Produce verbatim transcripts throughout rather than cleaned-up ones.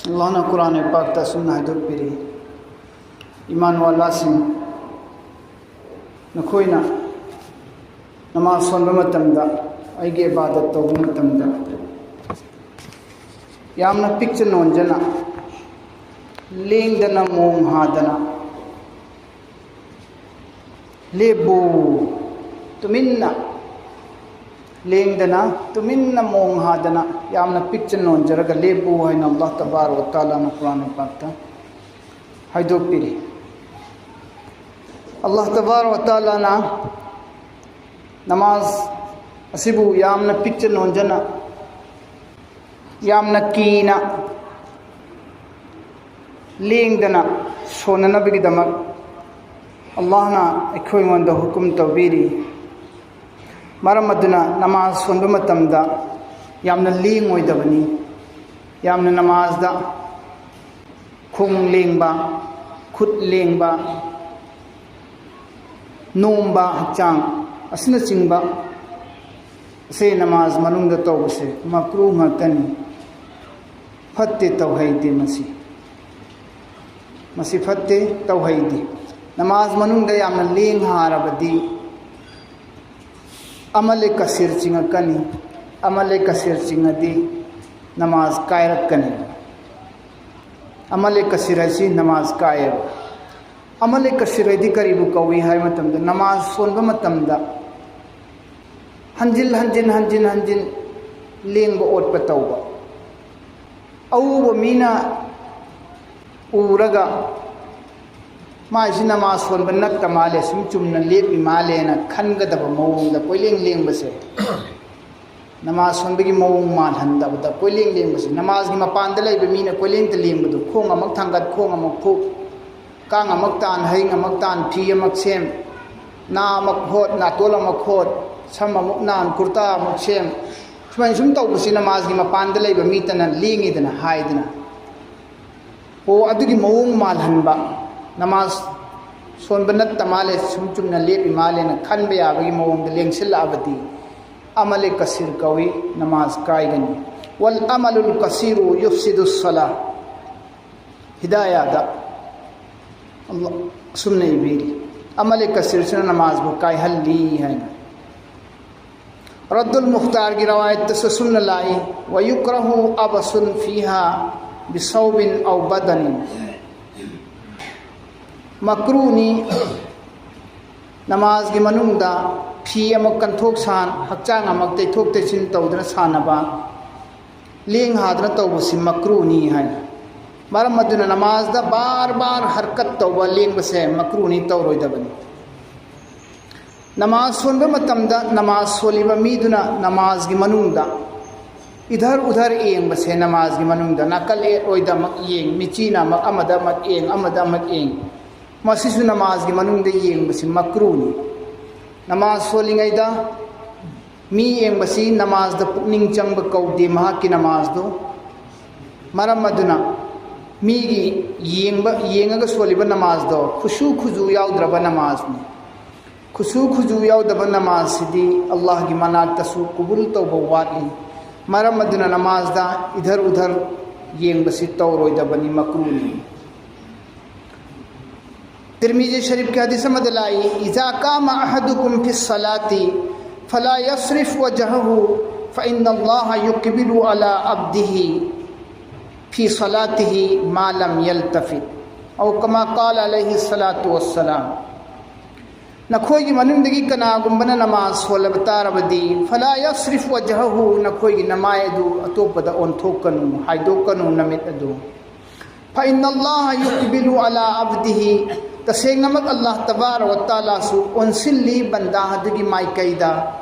ꯑꯜꯂꯥꯍꯅ ꯀꯨꯔꯥꯟ ꯄꯥꯛꯇ ꯑꯁꯨꯝꯅ ꯍꯥꯏꯗꯣꯛꯄꯤꯔꯤ, "ꯏꯃꯥꯟ ꯋꯥꯂꯥꯁꯤꯡ, ꯅꯈꯣꯏꯅ ꯅꯃꯥꯖ ꯁꯣꯟꯕ ꯃꯇꯝꯗ, ꯑꯩꯒꯤ ꯏꯕꯥꯗꯠ ꯇꯧꯕ ꯃꯇꯝꯗ, ꯌꯥꯝꯅ ꯄꯤꯛꯆ ꯅꯣꯟꯖꯅ, ꯂꯦꯡꯗꯅ, ꯃꯣꯡ ꯍꯥꯗꯅ ꯂꯦꯞꯄꯨ, ꯇꯨꯃꯤꯟꯅ, ꯂꯦꯡꯗꯅ, ꯇꯨꯃꯤꯟꯅ, ꯃꯣꯡ ꯍꯥꯗꯅ, ꯌꯥꯝꯅ ꯄꯤꯛꯆ ꯅꯣꯟꯖꯔꯒ ꯂꯦꯞꯄꯨ" ꯍꯥꯏꯅ ꯑꯜꯂꯥꯍ ꯇꯕꯥꯔꯛ ꯋ ꯇꯥꯂꯥꯅ ꯀꯨꯔꯥꯟ ꯄꯥꯛꯇ ꯍꯥꯏꯗꯣꯛꯄꯤꯔꯤ꯫ ꯑꯜꯂꯥꯍ ꯇꯕꯥꯔꯛ ꯋ ꯇꯥꯂꯥꯅ ꯅꯃꯥꯖ ꯑꯁꯤꯕꯨ ꯌꯥꯝꯅ ꯄꯤꯛꯆ ꯅꯣꯟꯖꯅ, ꯌꯥꯝꯅ ꯀꯤꯅ, ꯂꯦꯡꯗꯅ ꯁꯣꯟꯅꯅꯕꯒꯤꯗꯃꯛ ꯑꯜꯂꯥꯍꯅ ꯑꯩꯈꯣꯏꯉꯣꯟꯗ ꯍꯨꯀꯨꯝ ꯇꯧꯕꯤꯔꯤ꯫ ꯃꯔꯝ ꯑꯗꯨꯅ ꯅꯃꯥꯖ ꯁꯣꯟꯕ ꯃꯇꯝꯗ ꯌꯥꯝꯅ ꯂꯦꯡꯉꯣꯏꯗꯕꯅꯤ꯫ ꯌꯥꯝꯅ ꯅꯃꯥꯖꯗ ꯈꯣꯡ ꯂꯦꯡꯕ, ꯈꯨꯠ ꯂꯦꯡꯕ, ꯅꯣꯝꯕ ꯍꯛꯆꯥꯡ ꯑꯁꯤꯅꯆꯤꯡꯕ ꯑꯁꯤ ꯅꯃꯥꯖ ꯃꯅꯨꯡꯗ ꯇꯧꯕꯁꯦ ꯃꯀ꯭ꯔꯨ ꯉꯥꯛꯇꯅꯤ꯫ ꯐꯠꯇꯦ, ꯇꯧꯍꯩꯗꯦ ꯃꯁꯤ꯫ ꯃꯁꯤ ꯐꯠꯇꯦ, ꯇꯧꯍꯩꯗꯦ꯫ ꯅꯃꯥꯖ ꯃꯅꯨꯡꯗ ꯌꯥꯝꯅ ꯂꯦꯡ ꯍꯥꯔꯕꯗꯤ ꯑꯃꯂꯦ ꯀꯁꯤꯔ ꯆꯤꯡꯉꯛꯀꯅꯤ꯫ ꯑꯃꯂꯦ ꯀꯁꯤꯔ ꯆꯤꯡꯉꯗꯤ ꯅꯃꯥꯖ ꯀꯥꯏꯔꯛꯀꯅꯤ꯫ ꯑꯃꯂꯦ ꯀꯁꯤꯔ ꯍꯥꯏꯁꯤ ꯅꯃꯥꯖ ꯀꯥꯏꯌꯦꯕ꯫ ꯑꯃꯂꯦ ꯀꯁꯤꯔ ꯍꯥꯏꯗꯤ ꯀꯔꯤꯕꯨ ꯀꯧꯏ ꯍꯥꯏꯕ ꯃꯇꯝꯗ, ꯅꯃꯥꯖ ꯁꯣꯟꯕ ꯃꯇꯝꯗ ꯍꯟꯖꯤꯟ ꯍꯟꯖꯤꯟ, ꯍꯟꯖꯤꯟ ꯍꯟꯖꯤꯟ ꯂꯦꯡꯕ ꯑꯣꯠꯄ ꯇꯧꯕ꯫ ꯑꯎꯕ ꯃꯤꯅ ꯎꯔꯒ, "ꯃꯥꯏꯁꯤ ꯅꯃꯥꯖ ꯁꯣꯟꯕ ꯅꯠꯇ ꯃꯥꯜꯂꯦ, ꯁꯨꯝ ꯆꯨꯝꯅ ꯂꯦꯞꯄꯤ ꯃꯥꯜꯂꯦꯅ" ꯈꯟꯒꯗꯕ ꯃꯑꯣꯡꯗ ꯀꯣꯏꯂꯦꯡ ꯂꯦꯡꯕꯁꯦ, ꯅꯃꯥꯖ ꯁꯣꯟꯕꯒꯤ ꯃꯑꯣꯡ ꯃꯥꯜꯍꯟꯗꯕꯗ ꯀꯣꯏꯂꯦꯡ ꯂꯦꯡꯕꯁꯦ, ꯅꯃꯥꯖꯒꯤ ꯃꯄꯥꯟꯗ ꯂꯩꯕ ꯃꯤꯅ ꯀꯣꯏꯂꯦꯡꯇ ꯂꯦꯡꯕꯗꯣ, ꯈꯣꯡ ꯑꯃꯨꯛ ꯊꯥꯡꯒꯠ, ꯈꯣꯡ ꯑꯃꯨꯛ ꯐꯨꯛ, ꯀꯥꯡ ꯑꯃꯨꯛ ꯇꯥꯟ, ꯍꯌꯤꯡ ꯑꯃꯨꯛ ꯇꯥꯟ, ꯐꯤ ꯑꯃꯨꯛ ꯁꯦꯝ, ꯅꯥ ꯑꯃꯨꯛ ꯍꯣꯠ, ꯅꯥꯇꯣꯟ ꯑꯃꯨꯛ ꯍꯣꯠ, ꯁꯝ ꯑꯃꯨꯛ ꯅꯥꯟ, ꯀꯨꯔꯇꯥ ꯑꯃꯨꯛ ꯁꯦꯝ, ꯁꯨꯃꯥꯏꯅ ꯁꯨꯝ ꯇꯧꯕꯁꯤ ꯅꯃꯥꯖꯒꯤ ꯃꯄꯥꯟꯗ ꯂꯩꯕ ꯃꯤꯇꯅ ꯂꯦꯡꯉꯤꯗꯅ ꯍꯥꯏꯗꯅ꯫ ꯑꯣ, ꯑꯗꯨꯒꯤ ꯃꯑꯣꯡ ꯃꯥꯜꯍꯟꯕ, ꯅꯃꯥꯖ ꯁꯣꯟꯕ ꯅꯠꯇ ꯃꯥꯜꯂꯦ, ꯁꯨꯝ ꯆꯨꯝꯅ ꯂꯦꯞꯄꯤ ꯃꯥꯜꯂꯦꯅ ꯈꯟꯕ ꯌꯥꯕꯒꯤ ꯃꯑꯣꯡꯗ ꯂꯦꯡꯁꯤꯜꯂꯛꯑꯕꯗꯤ ꯑꯃꯂꯦ ꯀꯁꯤꯔ ꯀꯧꯏ, ꯅꯃꯥꯖ ꯀꯥꯏꯒꯅꯤ꯫ "ꯋꯜ ꯑꯃꯂꯨꯜ ꯀꯁꯤꯔꯨ ꯌꯨꯐꯁꯤꯗꯨ ꯁꯂꯥ", ꯍꯤꯗꯥꯌꯥꯗ ꯑꯜꯂꯥꯍ ꯑꯁꯨꯝꯅ ꯏꯕꯤꯔꯤ, ꯑꯃꯂꯦ ꯀꯁꯤꯔꯁꯤꯅ ꯅꯃꯥꯖꯕꯨ ꯀꯥꯏꯍꯜꯂꯤ ꯍꯥꯏꯅ꯫ ꯔꯗꯨꯜ ꯃꯨꯈꯇꯥꯔꯒꯤ ꯔꯋꯥꯌꯠꯇꯁꯨ ꯑꯁꯨꯝꯅ ꯂꯥꯛꯏ, "ꯋꯌꯨꯀ꯭ꯔꯍꯨ ꯑꯕꯁꯨꯟ ꯐꯤꯍꯥ ꯕꯤꯁꯧꯕꯤꯟ ꯑꯧ ꯕꯗꯅꯤꯟ"꯫ ꯃꯀ꯭ꯔꯨꯅꯤ ꯅꯃꯥꯖꯒꯤ ꯃꯅꯨꯡꯗ ꯐꯤ ꯑꯃ ꯀꯟꯊꯣꯛ ꯁꯥꯟ, ꯍꯛꯆꯥꯡ ꯑꯃ ꯇꯩꯊꯣꯛ ꯇꯩꯁꯤꯟ ꯇꯧꯗꯨꯅ ꯁꯥꯟꯅꯕ, ꯂꯦꯡ ꯍꯥꯗꯅ ꯇꯧꯕꯁꯤ ꯃꯀ꯭ꯔꯨꯅꯤ ꯍꯥꯏꯅ꯫ ꯃꯔꯝ ꯑꯗꯨꯅ ꯅꯃꯥꯖꯗ ꯕꯥꯔ ꯕꯥꯔ ꯍꯔꯀꯠ ꯇꯧꯕ, ꯂꯦꯡꯕꯁꯦ ꯃꯀ꯭ꯔꯨꯅꯤ, ꯇꯧꯔꯣꯏꯗꯕꯅꯤ꯫ ꯅꯃꯥꯖ ꯁꯣꯟꯕ ꯃꯇꯝꯗ ꯅꯃꯥꯖ ꯁꯣꯜꯂꯤꯕ ꯃꯤꯗꯨꯅ ꯅꯃꯥꯖꯒꯤ ꯃꯅꯨꯡꯗ ꯏꯙꯔ ꯎꯙꯔ ꯌꯦꯡꯕꯁꯦ, ꯅꯃꯥꯖꯒꯤ ꯃꯅꯨꯡꯗ ꯅꯥꯀꯜ ꯑꯦꯠ ꯑꯣꯏꯗ ꯑꯃꯨꯛ ꯌꯦꯡ, ꯃꯤꯆꯤꯅ ꯑꯃꯨꯛ ꯑꯃꯗ ꯑꯃꯨꯛ ꯌꯦꯡ, ꯑꯃꯗ ꯑꯃꯨꯛ ꯌꯦꯡ, ꯃꯁꯤꯁꯨ ꯅꯃꯥꯖꯒꯤ ꯃꯅꯨꯡꯗ ꯌꯦꯡꯕꯁꯤ ꯃꯀ꯭ꯔꯨꯅꯤ꯫ ꯅꯃꯥꯖ ꯁꯣꯜꯂꯤꯉꯩꯗ ꯃꯤ ꯌꯦꯡꯕꯁꯤ ꯅꯃꯥꯖꯗ ꯄꯨꯛꯅꯤꯡ ꯆꯪꯕ ꯀꯧꯗꯦ, ꯃꯍꯥꯛꯀꯤ ꯅꯃꯥꯖꯗꯨ꯫ ꯃꯔꯝ ꯑꯗꯨꯅ ꯃꯤꯒꯤ ꯌꯦꯡꯕ, ꯌꯦꯡꯉꯒ ꯁꯣꯜꯂꯤꯕ ꯅꯃꯥꯖꯗꯣ ꯈꯨꯁꯨ ꯈꯨꯖꯨ ꯌꯥꯎꯗ꯭ꯔꯕ ꯅꯃꯥꯖꯅꯤ꯫ ꯈꯨꯁꯨ ꯈꯨꯖꯨ ꯌꯥꯎꯗꯕ ꯅꯃꯥꯖꯁꯤꯗꯤ ꯑꯜꯂꯥꯍꯒꯤ ꯃꯅꯥꯛꯇꯁꯨ ꯀꯨꯕꯨꯜ ꯇꯧꯕ ꯋꯥꯠꯂꯤ꯫ ꯃꯔꯝ ꯑꯗꯨꯅ ꯅꯃꯥꯖꯗ ꯏꯙꯔ ꯎꯙꯔ ꯌꯦꯡꯕꯁꯤ ꯇꯧꯔꯣꯏꯗꯕꯅꯤ, ꯃꯀ꯭ꯔꯨꯅꯤ꯫ ꯇꯤꯔꯃꯤꯖꯤ ꯁꯔꯤꯐꯀꯤ ꯍꯗꯤꯁ ꯑꯃꯗ ꯂꯥꯛꯏ, "ꯏꯖꯥ ꯀꯥꯃ ꯑꯍꯗꯨꯀꯨꯝ ꯐꯤ ꯁꯂꯥꯇꯤ ꯐꯂꯥ ꯌꯁꯔꯤꯐ ꯋꯖꯍꯍꯨ ꯐꯏꯟꯅ ꯑꯜꯂꯥꯍ ꯌꯨꯀꯕꯤꯂꯨ ꯑꯂꯥ ꯑꯕꯗꯤꯍꯤ ꯐꯤ ꯁꯂꯥꯇꯤꯍꯤ ꯃꯥ ꯂꯝ ꯌꯜꯇꯐꯤꯠ, ꯑꯧ ꯀꯃꯥ ꯀꯥꯂ ꯑꯂꯩꯍꯤ ꯁꯂꯥꯇꯨ ꯋꯁꯁꯂꯥꯝ"꯫ ꯅꯈꯣꯏꯒꯤ ꯃꯅꯨꯡꯗꯒꯤ ꯀꯅꯥꯒꯨꯝꯕꯅ ꯅꯃꯥꯖ ꯁꯣꯜꯂꯕ ꯇꯥꯔꯕꯗꯤ, "ꯐꯂꯥ ꯌꯁꯔꯤꯐ ꯋꯖꯍꯍꯨ", ꯅꯈꯣꯏꯒꯤ ꯅꯃꯥꯏ ꯑꯗꯨ ꯑꯇꯣꯞꯄꯗ ꯑꯣꯟꯊꯣꯛꯀꯅꯨ, ꯍꯥꯏꯗꯣꯛꯀꯅꯨ ꯅꯃꯤꯠ ꯑꯗꯨ꯫ "ꯐꯏꯟꯅ ꯑꯜꯂꯥꯍ ꯌꯨꯀꯕꯤꯂꯨ ꯑꯂꯥ ꯑꯕꯗꯤꯍꯤ", ꯇꯁꯦꯡꯅꯃꯛ ꯑꯜꯂꯥꯍ ꯇꯕꯥꯔ ꯋ ꯇꯥꯂꯥꯁꯨ ꯑꯣꯟꯁꯤꯜꯂꯤ ꯕꯟꯗꯥ ꯑꯗꯨꯒꯤ ꯃꯥꯏꯀꯩꯗ,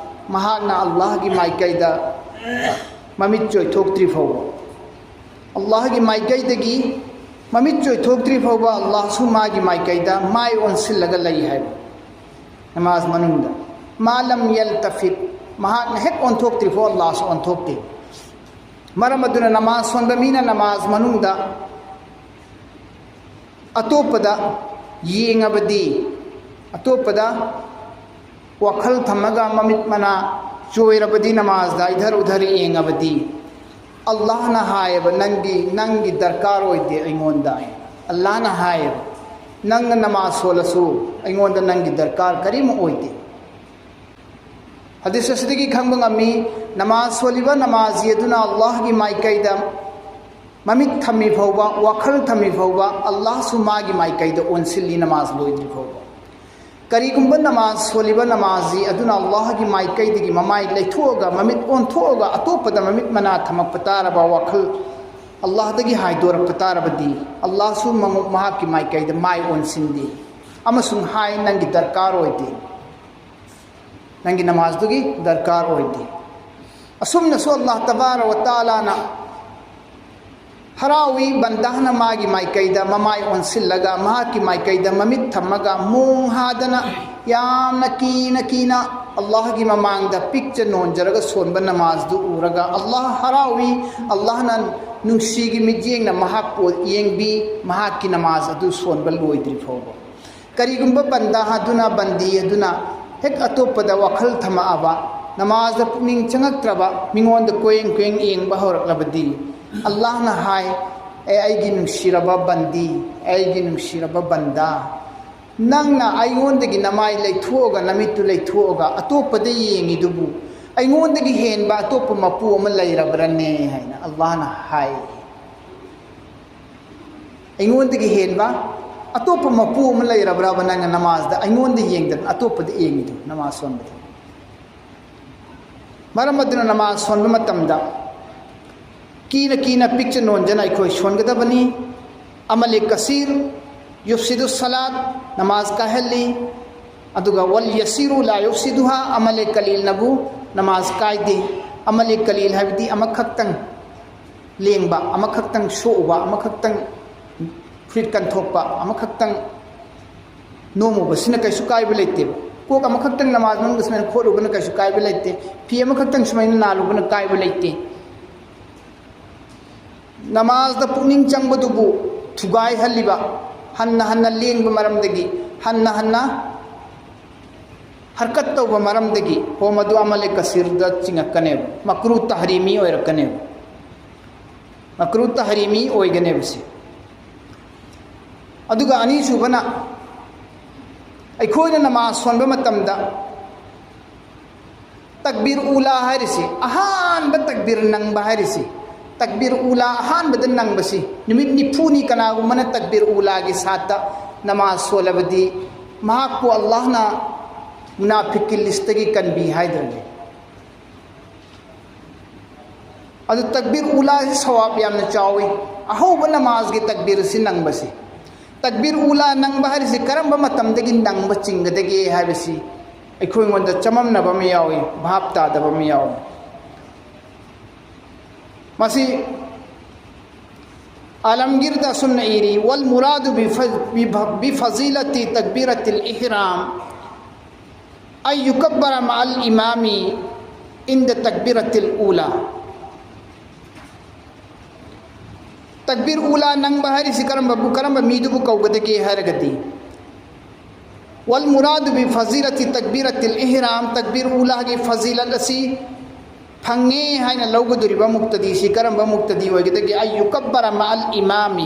ꯃꯍꯥꯛꯅ ꯑꯜꯂꯥꯍꯒꯤ ꯃꯥꯏꯀꯩꯗ ꯃꯃꯤꯠ ꯆꯣꯏꯊꯣꯛꯇ꯭ꯔꯤ ꯐꯥꯎꯕ꯫ ꯑꯜꯂꯥꯍꯒꯤ ꯃꯥꯏꯀꯩꯗꯒꯤ ꯃꯃꯤꯠ ꯆꯣꯏꯊꯣꯛꯇ꯭ꯔꯤ ꯐꯥꯎꯕ ꯑꯜꯂꯥꯍꯁꯨ ꯃꯥꯒꯤ ꯃꯥꯏꯀꯩꯗ ꯃꯥꯏ ꯑꯣꯟꯁꯤꯜꯂꯒ ꯂꯩ ꯍꯥꯏꯕ꯫ ꯅꯃꯥꯖ ꯃꯅꯨꯡꯗ, "ꯃꯥ ꯂꯝ ꯌꯜꯇꯐꯤꯠ", ꯃꯍꯥꯛꯅ ꯍꯦꯛ ꯑꯣꯟꯊꯣꯛꯇ꯭ꯔꯤ ꯐꯥꯎ ꯑꯜꯂꯥꯍꯁꯨ ꯑꯣꯟꯊꯣꯛꯇꯦ꯫ ꯃꯔꯝ ꯑꯗꯨꯅ ꯅꯃꯥꯖ ꯁꯣꯟꯕ ꯃꯤꯅ ꯅꯃꯥꯖ ꯃꯅꯨꯡꯗ ꯑꯇꯣꯞꯄꯗ ꯌꯦꯡꯉꯕꯗꯤ, ꯑꯇꯣꯞꯄꯗ ꯋꯥꯈꯜ ꯊꯝꯃꯒ ꯃꯃꯤꯠ ꯃꯅꯥ ꯆꯣꯏꯔꯕꯗꯤ, ꯅꯃꯥꯖꯗ ꯏꯙꯔ ꯎꯙꯔ ꯌꯦꯡꯉꯕꯗꯤ, ꯑꯜꯂꯥꯍꯅ ꯍꯥꯏꯌꯦꯕ, "ꯅꯪꯒꯤ, ꯅꯪꯒꯤ ꯗꯔꯀꯥꯔ ꯑꯣꯏꯗꯦ ꯑꯩꯉꯣꯟꯗ"꯫ ꯑꯜꯂꯥꯍꯅ ꯍꯥꯏꯌꯦꯕ, "ꯅꯪꯅ ꯅꯃꯥꯖ ꯁꯣꯜꯂꯁꯨ ꯑꯩꯉꯣꯟꯗ ꯅꯪꯒꯤ ꯗꯔꯀꯥꯔ ꯀꯔꯤꯝ ꯑꯣꯏꯗꯦ"꯫ ꯍꯗꯤꯁ ꯑꯁꯤꯗꯒꯤ ꯈꯪꯕ ꯉꯝꯃꯤ, ꯅꯃꯥꯖ ꯁꯣꯜꯂꯤꯕ ꯅꯃꯥꯖꯤ ꯑꯗꯨꯅ ꯑꯜꯂꯥꯍꯒꯤ ꯃꯥꯏꯀꯩꯗ ꯃꯃꯤꯠ ꯊꯝꯃꯤ ꯐꯥꯎꯕ, ꯋꯥꯈꯜ ꯊꯝꯃꯤ ꯐꯥꯎꯕ, ꯑꯜꯂꯥꯍꯁꯨ ꯃꯥꯒꯤ ꯃꯥꯏꯀꯩꯗ ꯑꯣꯟꯁꯤꯜꯂꯤ ꯅꯃꯥꯖ ꯂꯣꯏꯗ꯭ꯔꯤ ꯐꯥꯎꯕ꯫ ꯀꯔꯤꯒꯨꯝꯕ ꯅꯃꯥꯖ ꯁꯣꯜꯂꯤꯕ ꯅꯃꯥꯖꯤ ꯑꯗꯨꯅ ꯑꯜꯂꯥꯍꯒꯤ ꯃꯥꯏꯀꯩꯗꯒꯤ ꯃꯃꯥꯏ ꯂꯩꯊꯣꯛꯑꯒ, ꯃꯃꯤꯠ ꯑꯣꯟꯊꯣꯛꯑꯒ, ꯑꯇꯣꯞꯄꯗ ꯃꯃꯤꯠ ꯃꯅꯥ ꯊꯝꯃꯛꯄ ꯇꯥꯔꯕ, ꯋꯥꯈꯜ ꯑꯜꯂꯥꯍꯗꯒꯤ ꯍꯥꯏꯗꯣꯔꯛꯄ ꯇꯥꯔꯕꯗꯤ, ꯑꯜꯂꯥꯍꯁꯨ ꯃꯉꯣ-, ꯃꯍꯥꯛꯀꯤ ꯃꯥꯏꯀꯩꯗ ꯃꯥꯏ ꯑꯣꯟꯁꯤꯟꯗꯦ ꯑꯃꯁꯨꯡ ꯍꯥꯏ, "ꯅꯪꯒꯤ ꯗꯔꯀꯥꯔ ꯑꯣꯏꯗꯦ, ꯅꯪꯒꯤ ꯅꯃꯥꯖꯗꯨꯒꯤ ꯗꯔꯀꯥꯔ ꯑꯣꯏꯗꯦ"꯫ ꯑꯁꯨꯝꯅꯁꯨ ꯑꯜꯂꯥꯍ ꯇꯕꯥꯔ ꯋ ꯇꯥꯂꯥꯅ ꯍꯔꯥꯎꯏ, ꯕꯟꯗꯥꯅ ꯃꯥꯒꯤ ꯃꯥꯏꯀꯩꯗ ꯃꯃꯥꯏ ꯑꯣꯟꯁꯤꯜꯂꯒ, ꯃꯍꯥꯛꯀꯤ ꯃꯥꯏꯀꯩꯗ ꯃꯃꯤꯠ ꯊꯝꯃꯒ, ꯃꯣꯡ ꯍꯥꯗꯅ, ꯌꯥꯝꯅ ꯀꯤꯅ ꯀꯤꯅ ꯑꯜꯂꯥꯍꯒꯤ ꯃꯃꯥꯡꯗ ꯄꯤꯛꯆ ꯅꯣꯟꯖꯔꯒ ꯁꯣꯟꯕ ꯅꯃꯥꯖꯗꯨ ꯎꯔꯒ, ꯑꯜꯂꯥꯍ ꯍꯔꯥꯎꯏ, ꯑꯜꯂꯥꯍꯅ ꯅꯨꯡꯁꯤꯒꯤ ꯃꯤꯠꯌꯦꯡꯅ ꯃꯍꯥꯛꯄꯨ ꯌꯦꯡꯕꯤ, ꯃꯍꯥꯛꯀꯤ ꯅꯃꯥꯖ ꯑꯗꯨ ꯁꯣꯟꯕ ꯂꯣꯏꯗ꯭ꯔꯤ ꯐꯥꯎꯕ꯫ ꯀꯔꯤꯒꯨꯝꯕ ꯕꯟꯗꯥ ꯑꯗꯨꯅ, ꯕꯟꯗꯤ ꯑꯗꯨꯅ ꯍꯦꯛ ꯑꯇꯣꯞꯄꯗ ꯋꯥꯈꯜ ꯊꯝꯃꯛꯑꯕ, ꯅꯃꯥꯖꯗ ꯄꯨꯛꯅꯤꯡ ꯆꯪꯉꯛꯇ꯭ꯔꯕ, ꯃꯤꯉꯣꯟꯗ ꯀꯣꯌꯦꯡ ꯀꯣꯌꯦꯡ ꯌꯦꯡꯕ ꯍꯧꯔꯛꯂꯕꯗꯤ, ꯑꯜꯂꯥꯍꯅ ꯍꯥꯏ, "ꯑꯦ ꯑꯩꯒꯤ ꯅꯨꯡꯁꯤꯔꯕ ꯕꯟꯗꯤ, ꯑꯩꯒꯤ ꯅꯨꯡꯁꯤꯔꯕ ꯕꯟꯗꯥ, ꯅꯪꯅ ꯑꯩꯉꯣꯟꯗꯒꯤ ꯅꯃꯥꯏ ꯂꯩꯊꯣꯛꯑꯒ, ꯅꯃꯤꯠꯇꯨ ꯂꯩꯊꯣꯛꯑꯒ ꯑꯇꯣꯞꯄꯗ ꯌꯦꯡꯉꯤꯗꯨꯕꯨ, ꯑꯩꯉꯣꯟꯗꯒꯤ ꯍꯦꯟꯕ ꯑꯇꯣꯞꯄ ꯃꯄꯨ ꯑꯃ ꯂꯩꯔꯕ꯭ꯔꯅꯦ?" ꯍꯥꯏꯅ ꯑꯜꯂꯥꯍꯅ ꯍꯥꯏ꯫ "ꯑꯩꯉꯣꯟꯗꯒꯤ ꯍꯦꯟꯕ ꯑꯇꯣꯞꯄ ꯃꯄꯨ ꯑꯃ ꯂꯩꯔꯕ꯭ꯔꯕ ꯅꯪꯅ ꯅꯃꯥꯖꯗ ꯑꯩꯉꯣꯟꯗ ꯌꯦꯡꯗꯅ ꯑꯇꯣꯞꯄꯗ ꯌꯦꯡꯉꯤꯗꯣ, ꯅꯃꯥꯖ ꯁꯣꯟꯕꯗ?" ꯃꯔꯝ ꯑꯗꯨꯅ ꯅꯃꯥꯖ ꯁꯣꯟꯕ ꯃꯇꯝꯗ ꯀꯤꯅ ꯀꯤꯅ ꯄꯤꯛꯆ ꯅꯣꯟꯖꯅ ꯑꯩꯈꯣꯏ ꯁꯣꯟꯒꯗꯕꯅꯤ꯫ ꯑꯃꯂꯦ ꯀꯁꯤꯔ ꯌꯨꯐꯁꯤꯗꯨ ꯁꯂꯥꯠ, ꯅꯃꯥꯖ ꯀꯥꯏꯍꯜꯂꯤ꯫ ꯑꯗꯨꯒ ꯋꯜ ꯌꯁꯤꯔꯨ ꯂꯥ ꯌꯨꯐꯁꯤꯗꯨꯍꯥ, ꯑꯃꯂꯦ ꯀꯂꯤꯜꯅꯕꯨ ꯅꯃꯥꯖ ꯀꯥꯏꯗꯦ꯫ ꯑꯃꯂꯦ ꯀꯂꯤꯜ ꯍꯥꯏꯕꯗꯤ ꯑꯃꯈꯛꯇꯪ ꯂꯦꯡꯕ, ꯑꯃꯈꯛꯇꯪ ꯁꯣꯛꯎꯕ, ꯑꯃꯈꯛꯇꯪ ꯐꯨꯔꯤꯠ ꯀꯟꯊꯣꯛꯄ, ꯑꯃꯈꯛꯇꯪ ꯅꯣꯝꯃꯨꯕꯁꯤꯅ ꯀꯩꯁꯨ ꯀꯥꯏꯕ ꯂꯩꯇꯦꯕ꯫ ꯀꯣꯛ ꯑꯃꯈꯛꯇꯪ ꯅꯃꯥꯖ ꯃꯅꯨꯡꯗ ꯁꯨꯃꯥꯏꯅ ꯈꯣꯠꯂꯨꯕꯅ ꯀꯩꯁꯨ ꯀꯥꯏꯕ ꯂꯩꯇꯦ꯫ ꯐꯤ ꯑꯃꯈꯛꯇꯪ ꯁꯨꯃꯥꯏꯅ ꯅꯥꯜꯂꯨꯕꯅ ꯀꯥꯏꯕ ꯂꯩꯇꯦ꯫ ꯅꯃꯥꯖꯗ ꯄꯨꯛꯅꯤꯡ ꯆꯪꯕꯗꯨꯕꯨ ꯊꯨꯒꯥꯏꯍꯜꯂꯤꯕ, ꯍꯟꯅ ꯍꯟꯅ ꯂꯦꯡꯕ ꯃꯔꯝꯗꯒꯤ, ꯍꯟꯅ ꯍꯟꯅ ꯍꯔꯀꯠ ꯇꯧꯕ ꯃꯔꯝꯗꯒꯤ, ꯍꯣ, ꯃꯗꯨ ꯑꯃꯂꯦ ꯀꯁꯤꯔꯗ ꯆꯤꯡꯉꯛꯀꯅꯦꯕ, ꯃꯀ꯭ꯔꯨ ꯇꯍꯔꯤꯃꯤ ꯑꯣꯏꯔꯛꯀꯅꯦꯕ꯫ ꯃꯀ꯭ꯔꯨ ꯇꯍꯔꯤꯃꯤ ꯑꯣꯏꯒꯅꯦꯕ ꯁꯤ꯫ ꯑꯗꯨꯒ ꯑꯅꯤꯁꯨꯕꯅ, ꯑꯩꯈꯣꯏꯅ ꯅꯃꯥꯖ ꯁꯣꯟꯕ ꯃꯇꯝꯗ ꯇꯛꯕꯤꯔ ꯎꯂꯥ ꯍꯥꯏꯔꯤꯁꯤ, ꯑꯍꯥꯟꯕ ꯇꯛꯕꯤꯔ ꯅꯪꯕ ꯍꯥꯏꯔꯤꯁꯤ, ꯇꯛꯕꯤꯔ ꯎꯂꯥ ꯑꯍꯥꯟꯕꯗ ꯅꯪꯕꯁꯤ, ꯅꯨꯃꯤꯠ ꯅꯤꯐꯨꯅꯤ ꯀꯅꯥꯒꯨꯝꯕꯅ ꯇꯛꯕꯤꯔ ꯎꯂꯥꯒꯤ ꯁꯥꯠꯇ ꯅꯃꯥꯖ ꯁꯣꯜꯂꯕꯗꯤ, ꯃꯍꯥꯛꯄꯨ ꯑꯜꯂꯥꯍꯅ ꯃꯨꯅꯥꯐꯤꯛꯀꯤ ꯂꯤꯁꯇꯒꯤ ꯀꯟꯕꯤ ꯍꯥꯏꯗ꯭ꯔꯅꯦ꯫ ꯑꯗꯨ ꯇꯛꯕꯤꯔ ꯎꯂꯥꯁꯤ ꯁꯋꯥꯕ ꯌꯥꯝꯅ ꯆꯥꯎꯏ꯫ ꯑꯍꯧꯕ ꯅꯃꯥꯖꯒꯤ ꯇꯛꯕꯤꯔ ꯑꯁꯤ ꯅꯪꯕꯁꯤ, ꯇꯛꯕꯤꯔ ꯎꯂꯥ ꯅꯪꯕ ꯍꯥꯏꯔꯤꯁꯤ ꯀꯔꯝꯕ ꯃꯇꯝꯗꯒꯤ ꯅꯪꯕ ꯆꯤꯡꯒꯗꯒꯦ ꯍꯥꯏꯕꯁꯤ ꯑꯩꯈꯣꯏꯉꯣꯟꯗ ꯆꯃꯝꯅꯕ ꯑꯃ ꯌꯥꯎꯏ, ꯚꯥꯞ ꯇꯥꯗꯕ ꯑꯃ ꯌꯥꯎꯏ꯫ ꯃꯁꯤ ꯑꯥꯂꯝꯒꯤꯔꯗ ꯑꯁꯨꯝꯅ ꯏꯔꯤ: "والمراد بف-، بف-، بفضيلة تكبيرة الإحرام أن يكبر مع الإمام عند التكبيرة الأولى." ꯇꯛꯕꯤꯔ ꯎꯂꯥ ꯅꯪꯕ ꯍꯥꯏꯔꯤꯁꯤ ꯀꯔꯝꯕꯕꯨ, ꯀꯔꯝꯕ ꯃꯤꯗꯨꯕꯨ ꯀꯧꯒꯗꯒꯦ ꯍꯥꯏꯔꯒꯗꯤ, "والمراد بفضيلة تكبيرة الإحرام", ꯇꯛꯕꯤꯔ ꯎꯂꯥꯒꯤ ꯐꯖꯤꯂꯠ ꯑꯁꯤ ꯐꯪꯉꯦ ꯍꯥꯏꯅ ꯂꯧꯒꯗꯧꯔꯤꯕ ꯃꯨꯛꯇꯗꯤꯁꯤ ꯀꯔꯝꯕ ꯃꯨꯛꯇꯗꯤ ꯑꯣꯏꯒꯗꯒꯦ? "أن يكبر مع الإمام",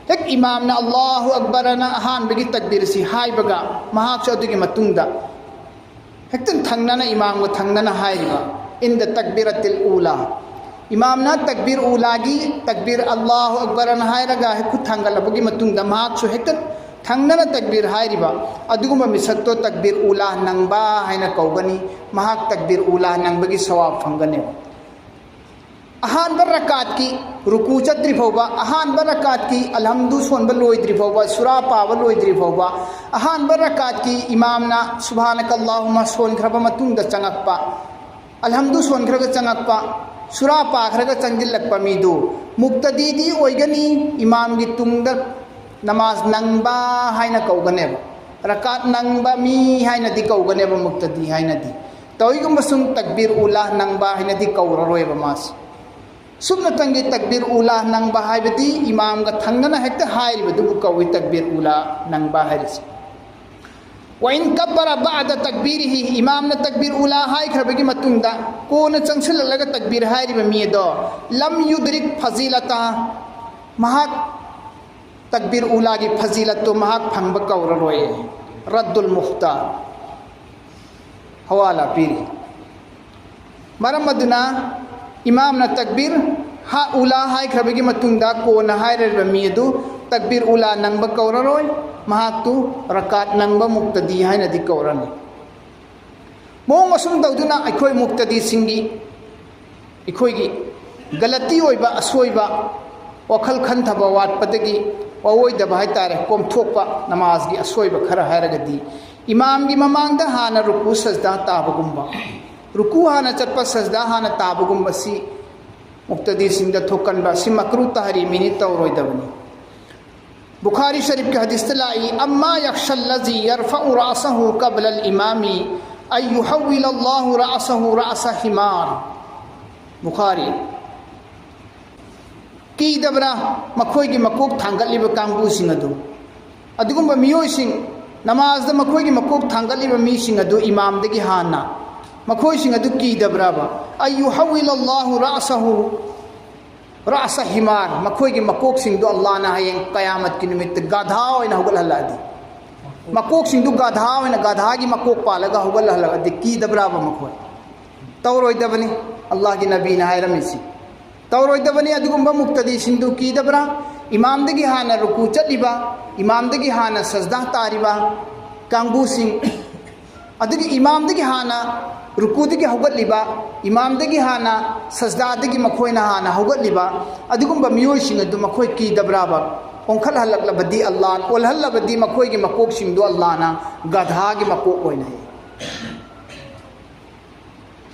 ꯍꯦꯛ ꯏꯃꯥꯝꯅ "ꯑꯜꯂꯥꯍꯨ ꯑꯛꯕꯔ" ꯑꯅ ꯑꯍꯥꯟꯕꯒꯤ ꯇꯛꯕꯤꯔꯁꯤ ꯍꯥꯏꯕꯒ, ꯃꯍꯥꯛꯁꯨ ꯑꯗꯨꯒꯤ ꯃꯇꯨꯡꯗ ꯍꯦꯛꯇ ꯊꯪꯅꯅ, ꯏꯃꯥꯝꯒ ꯊꯪꯅꯅ ꯍꯥꯏꯔꯤꯕ, "عند التكبيرة الأولى", ꯏꯃꯥꯝꯅ ꯇꯛꯕꯤꯔ ꯎꯂꯥꯒꯤ ꯇꯛꯕꯤꯔ "ꯑꯜꯂꯥꯍꯨ ꯑꯛꯕꯔ" ꯑꯅ ꯍꯥꯏꯔꯒ ꯍꯦꯛ ꯈꯨꯠ ꯊꯥꯡꯒꯠꯂꯕꯒꯤ ꯃꯇꯨꯡꯗ ꯃꯍꯥꯛꯁꯨ ꯍꯦꯛꯇ ꯊꯪꯅꯅ ꯇꯛꯕꯤꯔ ꯍꯥꯏꯔꯤꯕ, ꯑꯗꯨꯒꯨꯝꯕ ꯃꯤꯁꯛꯇꯣ ꯇꯛꯕꯤꯔ ꯎꯂꯥ ꯅꯪꯕ ꯍꯥꯏꯅ ꯀꯧꯒꯅꯤ꯫ ꯃꯍꯥꯛ ꯇꯛꯕꯤꯔ ꯎꯂꯥ ꯅꯪꯕꯒꯤ ꯁꯋꯥꯕ ꯐꯪꯒꯅꯦꯕ꯫ ꯑꯍꯥꯟꯕ ꯔꯀꯥꯠꯀꯤ ꯔꯨꯀꯨ ꯆꯠꯇ꯭ꯔꯤ ꯐꯥꯎꯕ, ꯑꯍꯥꯟꯕ ꯔꯀꯥꯠꯀꯤ ꯑꯜꯍꯝꯗꯨ ꯁꯣꯟꯕ ꯂꯣꯏꯗ꯭ꯔꯤ ꯐꯥꯎꯕ, ꯁꯨꯔꯥ ꯄꯥꯕ ꯂꯣꯏꯗ꯭ꯔꯤ ꯐꯥꯎꯕ, ꯑꯍꯥꯟꯕ ꯔꯀꯥꯠꯀꯤ ꯏꯃꯥꯝꯅ "ꯁꯨꯕꯍꯥꯅꯀ ꯑꯜꯂꯥꯍꯨꯝꯃ" ꯁꯣꯟꯈ꯭ꯔꯕ ꯃꯇꯨꯡꯗ ꯆꯪꯉꯛꯄ, ꯑꯜꯍꯝꯗꯨ ꯁꯣꯟꯈ꯭ꯔꯒ ꯆꯪꯉꯛꯄ, ꯁꯨꯔꯥ ꯄꯥꯈ꯭ꯔꯒ ꯆꯪꯁꯤꯜꯂꯛꯄ ꯃꯤꯗꯨ ꯃꯨꯛꯇꯗꯤꯗꯤ ꯑꯣꯏꯒꯅꯤ, ꯏꯃꯥꯝꯒꯤ ꯇꯨꯡꯗ ꯅꯃꯥꯖ ꯅꯪꯕ ꯍꯥꯏꯅ ꯀꯧꯒꯅꯦꯕ꯫ ꯔꯀꯥꯠ ꯅꯪꯕ ꯃꯤ ꯍꯥꯏꯅꯗꯤ ꯀꯧꯒꯅꯦꯕ, ꯃꯨꯛꯇꯗꯤ ꯍꯥꯏꯅꯗꯤ꯫ ꯇꯧꯏꯒꯨꯝꯕ ꯁꯨꯝ ꯇꯛꯕꯤꯔ ꯎꯂꯥ ꯅꯪꯕ ꯍꯥꯏꯅꯗꯤ ꯀꯧꯔꯔꯣꯏꯕ ꯃꯥꯁꯦ꯫ ꯁꯨꯞꯅꯇꯪꯒꯤ ꯇꯛꯕꯤꯔ ꯎꯂꯥ ꯅꯪꯕ ꯍꯥꯏꯕꯗꯤ ꯏꯃꯥꯝꯒ ꯊꯪꯅꯅ ꯍꯦꯛꯇ ꯍꯥꯏꯔꯤꯕꯗꯨꯕꯨ ꯀꯧꯏ ꯇꯛꯕꯤꯔ ꯎꯂꯥ ꯅꯪꯕ ꯍꯥꯏꯔꯤꯁꯦ꯫ وإن كبر بعد تكبيره, ꯏꯃꯥꯝꯅ ꯇꯛꯕꯤꯔ ꯎꯂꯥ ꯍꯥꯏꯈ꯭ꯔꯕꯒꯤ ꯃꯇꯨꯡꯗ ꯀꯣꯟꯅ ꯆꯪꯁꯤꯜꯂꯛꯂꯒ ꯇꯛꯕꯤꯔ ꯍꯥꯏꯔꯤꯕ ꯃꯤ ꯑꯗꯣ, لم يدرك فضيلته, ꯃꯍꯥꯛ ꯇꯛꯕꯤꯔ ꯎꯂꯥꯒꯤ ꯐꯖꯤꯂꯠꯇꯨ ꯃꯍꯥꯛ ꯐꯪꯕ ꯀꯧꯔꯔꯣꯏ꯫ ردꯨꯜ ꯃꯨꯐꯇꯥ ꯍꯋꯥꯂꯥ ꯄꯤꯔꯤ꯫ ꯃꯔꯝ ꯑꯗꯨꯅ ꯏꯃꯥꯝꯅ ꯇꯛꯕꯤꯔ ꯍꯥ ꯎꯂꯥ ꯍꯥꯏꯈ꯭ꯔꯕꯒꯤ ꯃꯇꯨꯡꯗ ꯀꯣꯟꯅ ꯍꯥꯏꯔꯤꯕ ꯃꯤ ꯑꯗꯨ ꯇꯛꯕꯤꯔ ꯎꯂꯥ ꯅꯪꯕ ꯀꯧꯔꯔꯣꯏ, ꯃꯍꯥꯛꯇꯨ ꯔꯀꯥꯠ ꯅꯪꯕ ꯃꯨꯛꯇꯗꯤ ꯍꯥꯏꯅꯗꯤ ꯀꯧꯔꯅꯤ꯫ ꯃꯑꯣꯡ ꯑꯁꯨꯝ ꯇꯧꯗꯨꯅ ꯑꯩꯈꯣꯏ ꯃꯨꯛꯇꯗꯤꯁꯤꯡꯒꯤ, ꯑꯩꯈꯣꯏꯒꯤ ꯒꯂꯇꯤ ꯑꯣꯏꯕ, ꯑꯁꯣꯏꯕ, ꯋꯥꯈꯜ ꯈꯟꯊꯕ ꯋꯥꯠꯄꯗꯒꯤ, ꯑꯋꯣꯏꯗꯕ ꯍꯥꯏꯇꯥꯔꯦ, ꯀꯣꯝꯊꯣꯛꯄ ꯅꯃꯥꯖꯒꯤ ꯑꯁꯣꯏꯕ ꯈꯔ ꯍꯥꯏꯔꯒꯗꯤ, ꯏꯃꯥꯝꯒꯤ ꯃꯃꯥꯡꯗ ꯍꯥꯟꯅ ꯔꯨꯀꯨ ꯁꯖꯗꯥ ꯇꯥꯕꯒꯨꯝꯕ, ꯔꯨꯀꯨ ꯍꯥꯟꯅ ꯆꯠꯄ, ꯁꯖꯗꯥ ꯍꯥꯟꯅ ꯇꯥꯕꯒꯨꯝꯕꯁꯤ ꯃꯨꯛꯇꯗꯤꯁꯤꯡꯗ ꯊꯣꯛꯀꯟꯕ ꯑꯁꯤ ꯃꯀ꯭ꯔꯨ ꯇꯍꯔꯤꯃꯤꯅꯤ, ꯇꯧꯔꯣꯏꯗꯕꯅꯤ꯫ ꯕꯨꯈꯥꯔꯤ ꯁꯔꯤꯐꯀꯤ ꯍꯗꯤꯁꯇ ꯂꯥꯛꯏ, أما يخشى الذي يرفع رأسه قبل الإمام أن يحول الله رأسه رأس حمار. ꯕꯨꯈꯥꯔꯤ꯫ ꯀꯤꯗꯕ꯭ꯔꯥ ꯃꯈꯣꯏꯒꯤ ꯃꯀꯣꯛ ꯊꯥꯡꯒꯠꯂꯤꯕ ꯀꯥꯡꯕꯨꯁꯤꯡ ꯑꯗꯨ? ꯑꯗꯨꯒꯨꯝꯕ ꯃꯤꯑꯣꯏꯁꯤꯡ, ꯅꯃꯥꯖꯗ ꯃꯈꯣꯏꯒꯤ ꯃꯀꯣꯛ ꯊꯥꯡꯒꯠꯂꯤꯕ ꯃꯤꯁꯤꯡ ꯑꯗꯨ ꯏꯃꯥꯝꯗꯒꯤ ꯍꯥꯟꯅ, ꯃꯈꯣꯏꯁꯤꯡ ꯑꯗꯨ ꯀꯤꯗꯕ꯭ꯔꯕ? أن يحول الله رأسه رأس حمار, ꯃꯈꯣꯏꯒꯤ ꯃꯀꯣꯛꯁꯤꯡꯗꯨ ꯑꯜꯂꯥꯍꯅ ꯍꯌꯦꯡ ꯀꯌꯥꯃꯠꯀꯤ ꯅꯨꯃꯤꯠꯇ ꯒꯙꯥ ꯑꯣꯏꯅ ꯍꯧꯒꯠꯍꯜꯂꯛꯑꯗꯤ, ꯃꯀꯣꯛꯁꯤꯡꯗꯨ ꯒꯙꯥ ꯑꯣꯏꯅ, ꯒꯙꯥꯒꯤ ꯃꯀꯣꯛ ꯄꯥꯜꯂꯒ ꯍꯧꯒꯠꯍꯜꯂꯛꯑꯗꯤ ꯀꯤꯗꯕ꯭ꯔꯕ ꯃꯈꯣꯏ? ꯇꯧꯔꯣꯏꯗꯕꯅꯤ꯫ ꯑꯜꯂꯥꯍꯒꯤ ꯅꯕꯤꯅ ꯍꯥꯏꯔꯝꯃꯤꯁꯤ ꯇꯧꯔꯣꯏꯗꯕꯅꯤ꯫ ꯑꯗꯨꯒꯨꯝꯕ ꯃꯨꯛꯇꯗꯤꯁꯤꯡꯗꯨ ꯀꯤꯗꯕ꯭ꯔꯥ? ꯏꯃꯥꯝꯗꯒꯤ ꯍꯥꯟꯅ ꯔꯨꯀꯨ ꯆꯠꯂꯤꯕ, ꯏꯃꯥꯝꯗꯒꯤ ꯍꯥꯟꯅ ꯁꯖꯗꯥ ꯇꯥꯔꯤꯕ ꯀꯥꯡꯕꯨꯁꯤꯡ, ꯑꯗꯨꯒꯤ ꯏꯃꯥꯝꯗꯒꯤ ꯍꯥꯟꯅ ꯔꯨꯀꯨꯗꯒꯤ ꯍꯧꯒꯠꯂꯤꯕ, ꯏꯃꯥꯝꯗꯒꯤ ꯍꯥꯟꯅ ꯁꯖꯗꯥꯗꯒꯤ ꯃꯈꯣꯏꯅ ꯍꯥꯟꯅ ꯍꯧꯒꯠꯂꯤꯕ ꯑꯗꯨꯒꯨꯝꯕ ꯃꯤꯑꯣꯏꯁꯤꯡ ꯑꯗꯨ ꯃꯈꯣꯏ ꯀꯤꯗꯕ꯭ꯔꯥꯕ? ꯑꯣꯟꯈꯠꯍꯜꯂꯛꯂꯕꯗꯤ ꯑꯜꯂꯥꯍ, ꯑꯣꯜꯍꯜꯂꯕꯗꯤ ꯃꯈꯣꯏꯒꯤ ꯃꯀꯣꯛꯁꯤꯡꯗꯨ ꯑꯜꯂꯥꯍꯅ ꯒꯙꯥꯒꯤ ꯃꯀꯣꯛ ꯑꯣꯏꯅ ꯍꯦꯛ꯫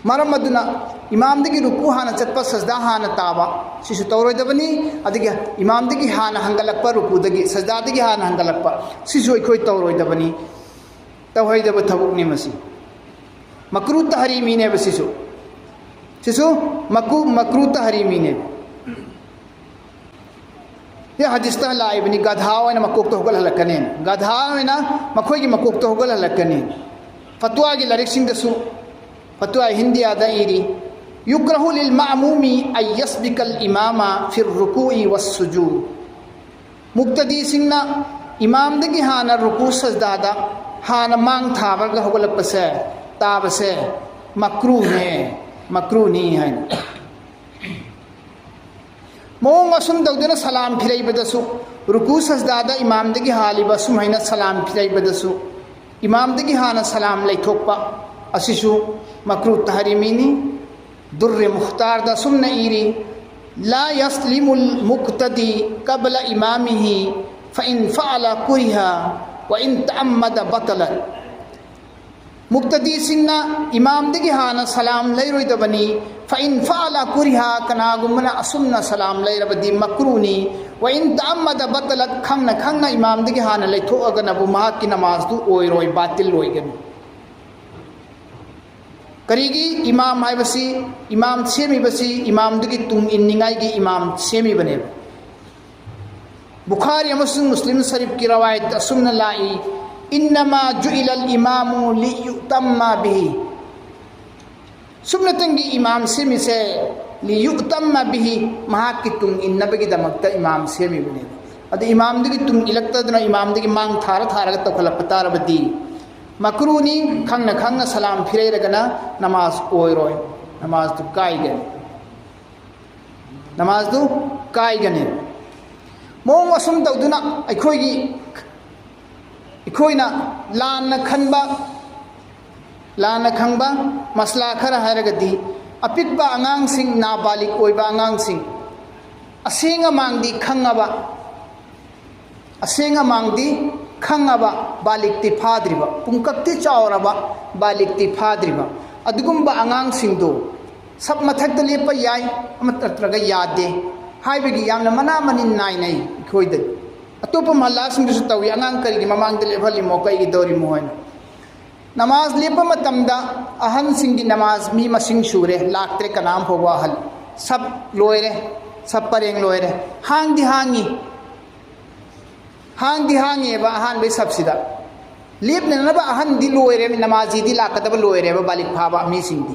ꯃꯔꯝ ꯑꯗꯨꯅ ꯏꯃꯥꯝꯗꯒꯤ ꯔꯨꯀꯨ ꯍꯥꯟꯅ ꯆꯠꯄ, ꯁꯖꯗꯥ ꯍꯥꯟꯅ ꯇꯥꯕ, ꯁꯤꯁꯨ ꯇꯧꯔꯣꯏꯗꯕꯅꯤ꯫ ꯑꯗꯨꯒ ꯏꯃꯥꯝꯗꯒꯤ ꯍꯥꯟꯅ ꯍꯟꯒꯠꯂꯛꯄ, ꯔꯨꯀꯨꯗꯒꯤ, ꯁꯖꯗꯥꯗꯒꯤ ꯍꯥꯟꯅ ꯍꯟꯒꯠꯂꯛꯄ, ꯁꯤꯁꯨ ꯑꯩꯈꯣꯏ ꯇꯧꯔꯣꯏꯗꯕꯅꯤ꯫ ꯇꯧꯍꯩꯗꯕ ꯊꯕꯛꯅꯤ ꯃꯁꯤ꯫ ꯃꯀ꯭ꯔꯨ ꯇꯍꯔꯤꯃꯤꯅꯦꯕ ꯁꯤꯁꯨ꯫ ꯁꯤꯁꯨ ꯃꯀꯨ-, ꯃꯀ꯭ꯔꯨ ꯇꯍꯔꯤꯃꯤꯅꯦꯕ꯫ ꯁꯤ ꯍꯗꯤꯁꯇ ꯂꯥꯛꯏꯕꯅꯤ, ꯒꯙꯥ ꯑꯣꯏꯅ ꯃꯀꯣꯛꯇ ꯍꯧꯒꯠꯍꯜꯂꯛꯀꯅꯤ, ꯒꯙꯥ ꯑꯣꯏꯅ ꯃꯈꯣꯏꯒꯤ ꯃꯀꯣꯛꯇ ꯍꯧꯒꯠꯍꯜꯂꯛꯀꯅꯤ꯫ ꯐꯇ꯭ꯋꯥꯒꯤ ꯂꯥꯏꯔꯤꯛꯁꯤꯡꯗꯁꯨ, ꯐꯇ꯭ꯋꯥ ꯍꯤꯟꯗꯤꯌꯥꯗ ꯏꯔꯤ, "ꯌꯨꯀ꯭ꯔꯍꯨ ꯂꯤꯜ ꯃꯥꯃꯨꯃꯤ ꯑꯌꯁꯕꯤꯀꯜ ꯏꯃꯥꯃ ꯐꯤꯔ ꯔꯨꯀꯨꯏ ꯋꯁ ꯁꯨꯖꯨꯗ"꯫ ꯃꯨꯛꯇꯗꯤꯁꯤꯡꯅ ꯏꯃꯥꯝꯗꯒꯤ ꯍꯥꯟꯅ ꯔꯨꯀꯨ ꯁꯖꯗꯥꯗ ꯍꯥꯟꯅ ꯃꯥꯡ ꯊꯥꯕꯒ ꯍꯧꯒꯠꯂꯛꯄꯁꯦ, ꯇꯥꯕꯁꯦ ꯃꯀ꯭ꯔꯨꯅꯦ, ꯃꯀ꯭ꯔꯨꯅꯤ ꯍꯥꯏꯅ꯫ ꯃꯑꯣꯡ ꯑꯁꯨꯝ ꯇꯧꯗꯨꯅ ꯁꯂꯥꯝ ꯐꯤꯔꯩꯕꯗꯁꯨ, ꯔꯨꯀꯨ ꯁꯖꯗꯥꯗ ꯏꯃꯥꯝꯗꯒꯤ ꯍꯥꯜꯂꯤꯕ ꯑꯁꯨꯝ ꯍꯥꯏꯅ ꯁꯂꯥꯝ ꯐꯤꯔꯩꯕꯗꯁꯨ ꯏꯃꯥꯝꯗꯒꯤ ꯍꯥꯟꯅ ꯁꯂꯥꯝ ꯂꯩꯊꯣꯛꯄ ꯑꯁꯤꯁꯨ ꯃꯀ꯭ꯔꯨ ꯇꯍꯔꯤꯃꯤꯅꯤ꯫ ꯗꯨꯔꯔꯦ ꯃꯨꯈꯇꯥꯔꯗ ꯑꯁꯨꯝꯅ ꯏꯔꯤ, "ꯂꯥ ꯌꯁꯂꯤꯃꯨꯜ ꯃꯨꯛꯇꯗꯤ ꯀꯕꯂ ꯏꯃꯥꯃꯤꯍꯤ, ꯐ ꯏꯟ ꯐꯑꯂ ꯀꯨꯔꯤꯍ, ꯋ ꯏꯟ ꯇꯑꯝꯃꯗ ꯕꯇꯂꯠ"꯫ ꯃꯨꯛꯇꯗꯤꯁꯤꯡꯅ ꯏꯃꯥꯝꯗꯒꯤ ꯍꯥꯟꯅ ꯁꯂꯥꯝ ꯂꯩꯔꯣꯏꯗꯕꯅꯤ꯫ "ꯐ ꯏꯟ ꯐꯑꯂ ꯀꯨꯔꯤꯍ", ꯀꯅꯥꯒꯨꯝꯕꯅ ꯑꯁꯨꯝꯅ ꯁꯂꯥꯝ ꯂꯩꯔꯕꯗꯤ ꯃꯀ꯭ꯔꯨꯅꯤ꯫ "ꯋ ꯏꯟ ꯇꯑꯝꯃꯗ ꯕꯇꯂꯠ", ꯈꯪꯅ ꯈꯪꯅ ꯏꯃꯥꯝꯗꯒꯤ ꯍꯥꯟꯅ ꯂꯩꯊꯣꯛꯑꯒꯅꯕꯨ ꯃꯍꯥꯛꯀꯤ ꯅꯃꯥꯖꯗꯨ ꯑꯣꯏꯔꯣꯏ, ꯕꯥꯇꯤꯜ ꯑꯣꯏꯒꯅꯤ꯫ ꯀꯔꯤꯒꯤ? ꯏꯃꯥꯝ ꯍꯥꯏꯕꯁꯤ, ꯏꯃꯥꯝ ꯁꯦꯝꯃꯤꯕꯁꯤ ꯏꯃꯥꯝꯗꯨꯒꯤ ꯇꯨꯡ ꯏꯟꯅꯤꯡꯉꯥꯏꯒꯤ ꯏꯃꯥꯝ ꯁꯦꯝꯃꯤꯕꯅꯦꯕ꯫ ꯕꯨꯈꯥꯔꯤ ꯑꯃꯁꯨꯡ ꯃꯨꯁꯂꯤꯝ ꯁꯔꯤꯐꯀꯤ ꯔꯋꯥꯌꯠ ꯑꯁꯨꯝꯅ ꯂꯥꯛꯏ, "ꯏꯟꯅꯃꯥ ꯖꯨꯏꯂꯜ ꯏꯃꯥꯃꯨ ꯂꯤꯌꯨꯇꯝꯃ ꯕꯤꯍꯤ"꯫ ꯁꯨꯞꯅꯇꯪꯒꯤ ꯏꯃꯥꯝ ꯁꯦꯝꯃꯤꯁꯦ "ꯂꯤꯌꯨꯇꯝꯃ ꯕꯤꯍꯤ", ꯃꯍꯥꯛꯀꯤ ꯇꯨꯡ ꯏꯟꯅꯕꯒꯤꯗꯃꯛꯇ ꯏꯃꯥꯝ ꯁꯦꯝꯃꯤꯕꯅꯦꯕ꯫ ꯑꯗꯨ ꯏꯃꯥꯝꯗꯨꯒꯤ ꯇꯨꯡ ꯏꯜꯂꯛꯇꯗꯅ ꯏꯃꯥꯝꯗꯒꯤ ꯃꯥꯡ ꯊꯥꯔ ꯊꯥꯔꯒ ꯇꯧꯈꯠꯂꯛꯄ ꯇꯥꯔꯕꯗꯤ ꯃꯀ꯭ꯔꯨꯅꯤ, ꯈꯪꯅ ꯈꯪꯅ ꯁꯂꯥꯝ ꯐꯤꯔꯩꯔꯒꯅ ꯅꯃꯥꯖ ꯑꯣꯏꯔꯣꯏ, ꯅꯃꯥꯖꯗꯨ ꯀꯥꯏꯒꯅꯤ, ꯅꯃꯥꯖꯗꯨ ꯀꯥꯏꯒꯅꯤ꯫ ꯃꯑꯣꯡ ꯑꯁꯨꯝ ꯇꯧꯗꯨꯅ ꯑꯩꯈꯣꯏꯒꯤ, ꯑꯩꯈꯣꯏꯅ ꯂꯥꯟꯅ ꯈꯟꯕ, ꯂꯥꯟꯅ ꯈꯪꯕ ꯃꯁꯂꯥ ꯈꯔ ꯍꯥꯏꯔꯒꯗꯤ, ꯑꯄꯤꯛꯄ ꯑꯉꯥꯡꯁꯤꯡ, ꯅꯥꯕꯥꯂꯤꯛ ꯑꯣꯏꯕ ꯑꯉꯥꯡꯁꯤꯡ, ꯑꯁꯦꯡ ꯑꯃꯥꯡꯗꯤ ꯈꯪꯉꯕ, ꯑꯁꯦꯡ ꯑꯃꯥꯡꯗꯤ ꯈꯪꯉꯕ, ꯕꯥꯂꯤꯛꯇꯤ ꯐꯥꯗ꯭ꯔꯤꯕ, ꯄꯨꯡꯀꯛꯇꯤ ꯆꯥꯎꯔꯕ, ꯕꯥꯂꯤꯛꯇꯤ ꯐꯥꯗ꯭ꯔꯤꯕ ꯑꯗꯨꯒꯨꯝꯕ ꯑꯉꯥꯡꯁꯤꯡꯗꯨ ꯁꯞ ꯃꯊꯛꯇ ꯂꯦꯞꯄ ꯌꯥꯏ, ꯑꯃ ꯅꯠꯇ꯭ꯔꯒ ꯌꯥꯗꯦ ꯍꯥꯏꯕꯒꯤ ꯌꯥꯝꯅ ꯃꯅꯥ ꯃꯅꯤꯟ ꯅꯥꯏꯅꯩ ꯑꯩꯈꯣꯏꯗ꯫ ꯑꯇꯣꯞꯄ ꯃꯍꯜꯂꯥꯁꯤꯡꯗꯁꯨ ꯇꯧꯏ, "ꯑꯉꯥꯡ ꯀꯔꯤꯒꯤ ꯃꯃꯥꯡꯗ ꯂꯦꯞꯍꯜꯂꯤꯃꯣ, ꯀꯩꯒꯤ ꯇꯧꯔꯤꯃꯣ?" ꯍꯥꯏꯅ꯫ ꯅꯃꯥꯖ ꯂꯦꯞꯄ ꯃꯇꯝꯗ ꯑꯍꯟꯁꯤꯡꯒꯤ ꯅꯃꯥꯖ ꯃꯤ ꯃꯁꯤꯡ ꯁꯨꯔꯦ, ꯂꯥꯛꯇ꯭ꯔꯦ ꯀꯅꯥꯝ ꯐꯥꯎꯕ ꯑꯍꯜ, ꯁꯞ ꯂꯣꯏꯔꯦ꯫ ꯁꯞ ꯄꯔꯦꯡ ꯂꯣꯏꯔꯦ꯫ ꯍꯥꯡꯗꯤ ꯍꯥꯡꯉꯤ꯫ ꯍꯥꯡꯗꯤ ꯍꯥꯡꯉꯦꯕ ꯑꯍꯥꯟꯕꯩ ꯁꯞꯁꯤꯗ꯫ ꯂꯦꯞꯅꯅꯕ ꯑꯍꯟꯗꯤ ꯂꯣꯏꯔꯦ, ꯅꯃꯥꯖꯤꯗꯤ ꯂꯥꯛꯀꯗꯕ ꯂꯣꯏꯔꯦꯕ, ꯕꯥꯂꯤꯛ ꯐꯥꯕ ꯃꯤꯁꯤꯡꯗꯤ꯫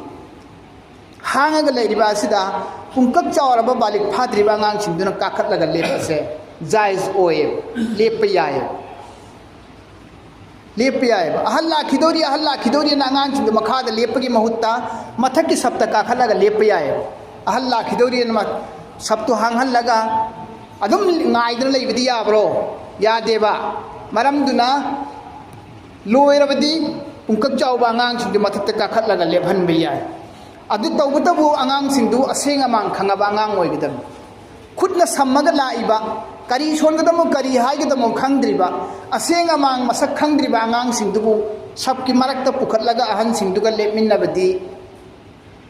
ꯍꯥꯡꯉꯒ ꯂꯩꯔꯤꯕ ꯑꯁꯤꯗ ꯄꯨꯡꯀꯛ ꯆꯥꯎꯔꯕ ꯕꯥꯂꯤꯛ ꯐꯥꯗ꯭ꯔꯤꯕ ꯑꯉꯥꯡꯁꯤꯡꯗꯨꯅ ꯀꯥꯈꯠꯂꯒ ꯂꯦꯞꯄꯁꯦ ꯖꯥꯏꯖ ꯑꯣꯏꯌꯦꯕ, ꯂꯦꯞꯄ ꯌꯥꯏꯌꯦꯕ꯫ ꯂꯦꯞꯄ ꯌꯥꯏꯌꯦꯕ꯫ ꯑꯍꯜ ꯂꯥꯛꯈꯤꯗꯧꯔꯤ, ꯑꯍꯜ ꯂꯥꯛꯈꯤꯗꯧꯔꯤꯅ ꯑꯉꯥꯡꯁꯤꯡꯗꯣ ꯃꯈꯥꯗ ꯂꯦꯞꯄꯒꯤ ꯃꯍꯨꯠꯇ ꯃꯊꯛꯀꯤ ꯁꯞꯇ ꯀꯥꯈꯠꯂꯒ ꯂꯦꯞꯄ ꯌꯥꯏꯌꯦꯕ꯫ ꯑꯍꯜ ꯂꯥꯛꯈꯤꯗꯧꯔꯤꯅ ꯃ-, ꯁꯞꯇꯣ ꯍꯥꯡꯍꯜꯂꯒ ꯑꯗꯨꯝ ꯉꯥꯏꯗꯅ ꯂꯩꯕꯗꯤ ꯌꯥꯕ꯭ꯔꯣ? ꯌꯥꯗꯦꯕ꯫ ꯃꯔꯝꯗꯨꯅ ꯂꯣꯏꯔꯕꯗꯤ ꯄꯨꯡꯀꯛ ꯆꯥꯎꯕ ꯑꯉꯥꯡꯁꯤꯡꯗꯨ ꯃꯊꯛꯇ ꯀꯥꯈꯠꯂꯒ ꯂꯦꯞꯍꯟꯕ ꯌꯥꯏ꯫ ꯑꯗꯨ ꯇꯧꯕꯇꯕꯨ ꯑꯉꯥꯡꯁꯤꯡꯗꯨ ꯑꯁꯦꯡ ꯑꯃꯥꯡ ꯈꯪꯉꯕ ꯑꯉꯥꯡ ꯑꯣꯏꯒꯗꯕꯅꯤ꯫ ꯈꯨꯠꯅ ꯁꯝꯃꯒ ꯂꯥꯛꯏꯕ, ꯀꯔꯤ ꯁꯣꯟꯒꯗꯃꯣ ꯀꯔꯤ ꯍꯥꯏꯒꯗꯃꯣ ꯈꯪꯗ꯭ꯔꯤꯕ, ꯑꯁꯦꯡ ꯑꯃꯥꯡ ꯃꯁꯛ ꯈꯪꯗ꯭ꯔꯤꯕ ꯑꯉꯥꯡꯁꯤꯡꯗꯨꯕꯨ ꯁꯞꯀꯤ ꯃꯔꯛꯇ ꯄꯨꯈꯠꯂꯒ ꯑꯍꯟꯁꯤꯡꯗꯨꯒ ꯂꯦꯞꯃꯤꯟꯅꯕꯗꯤ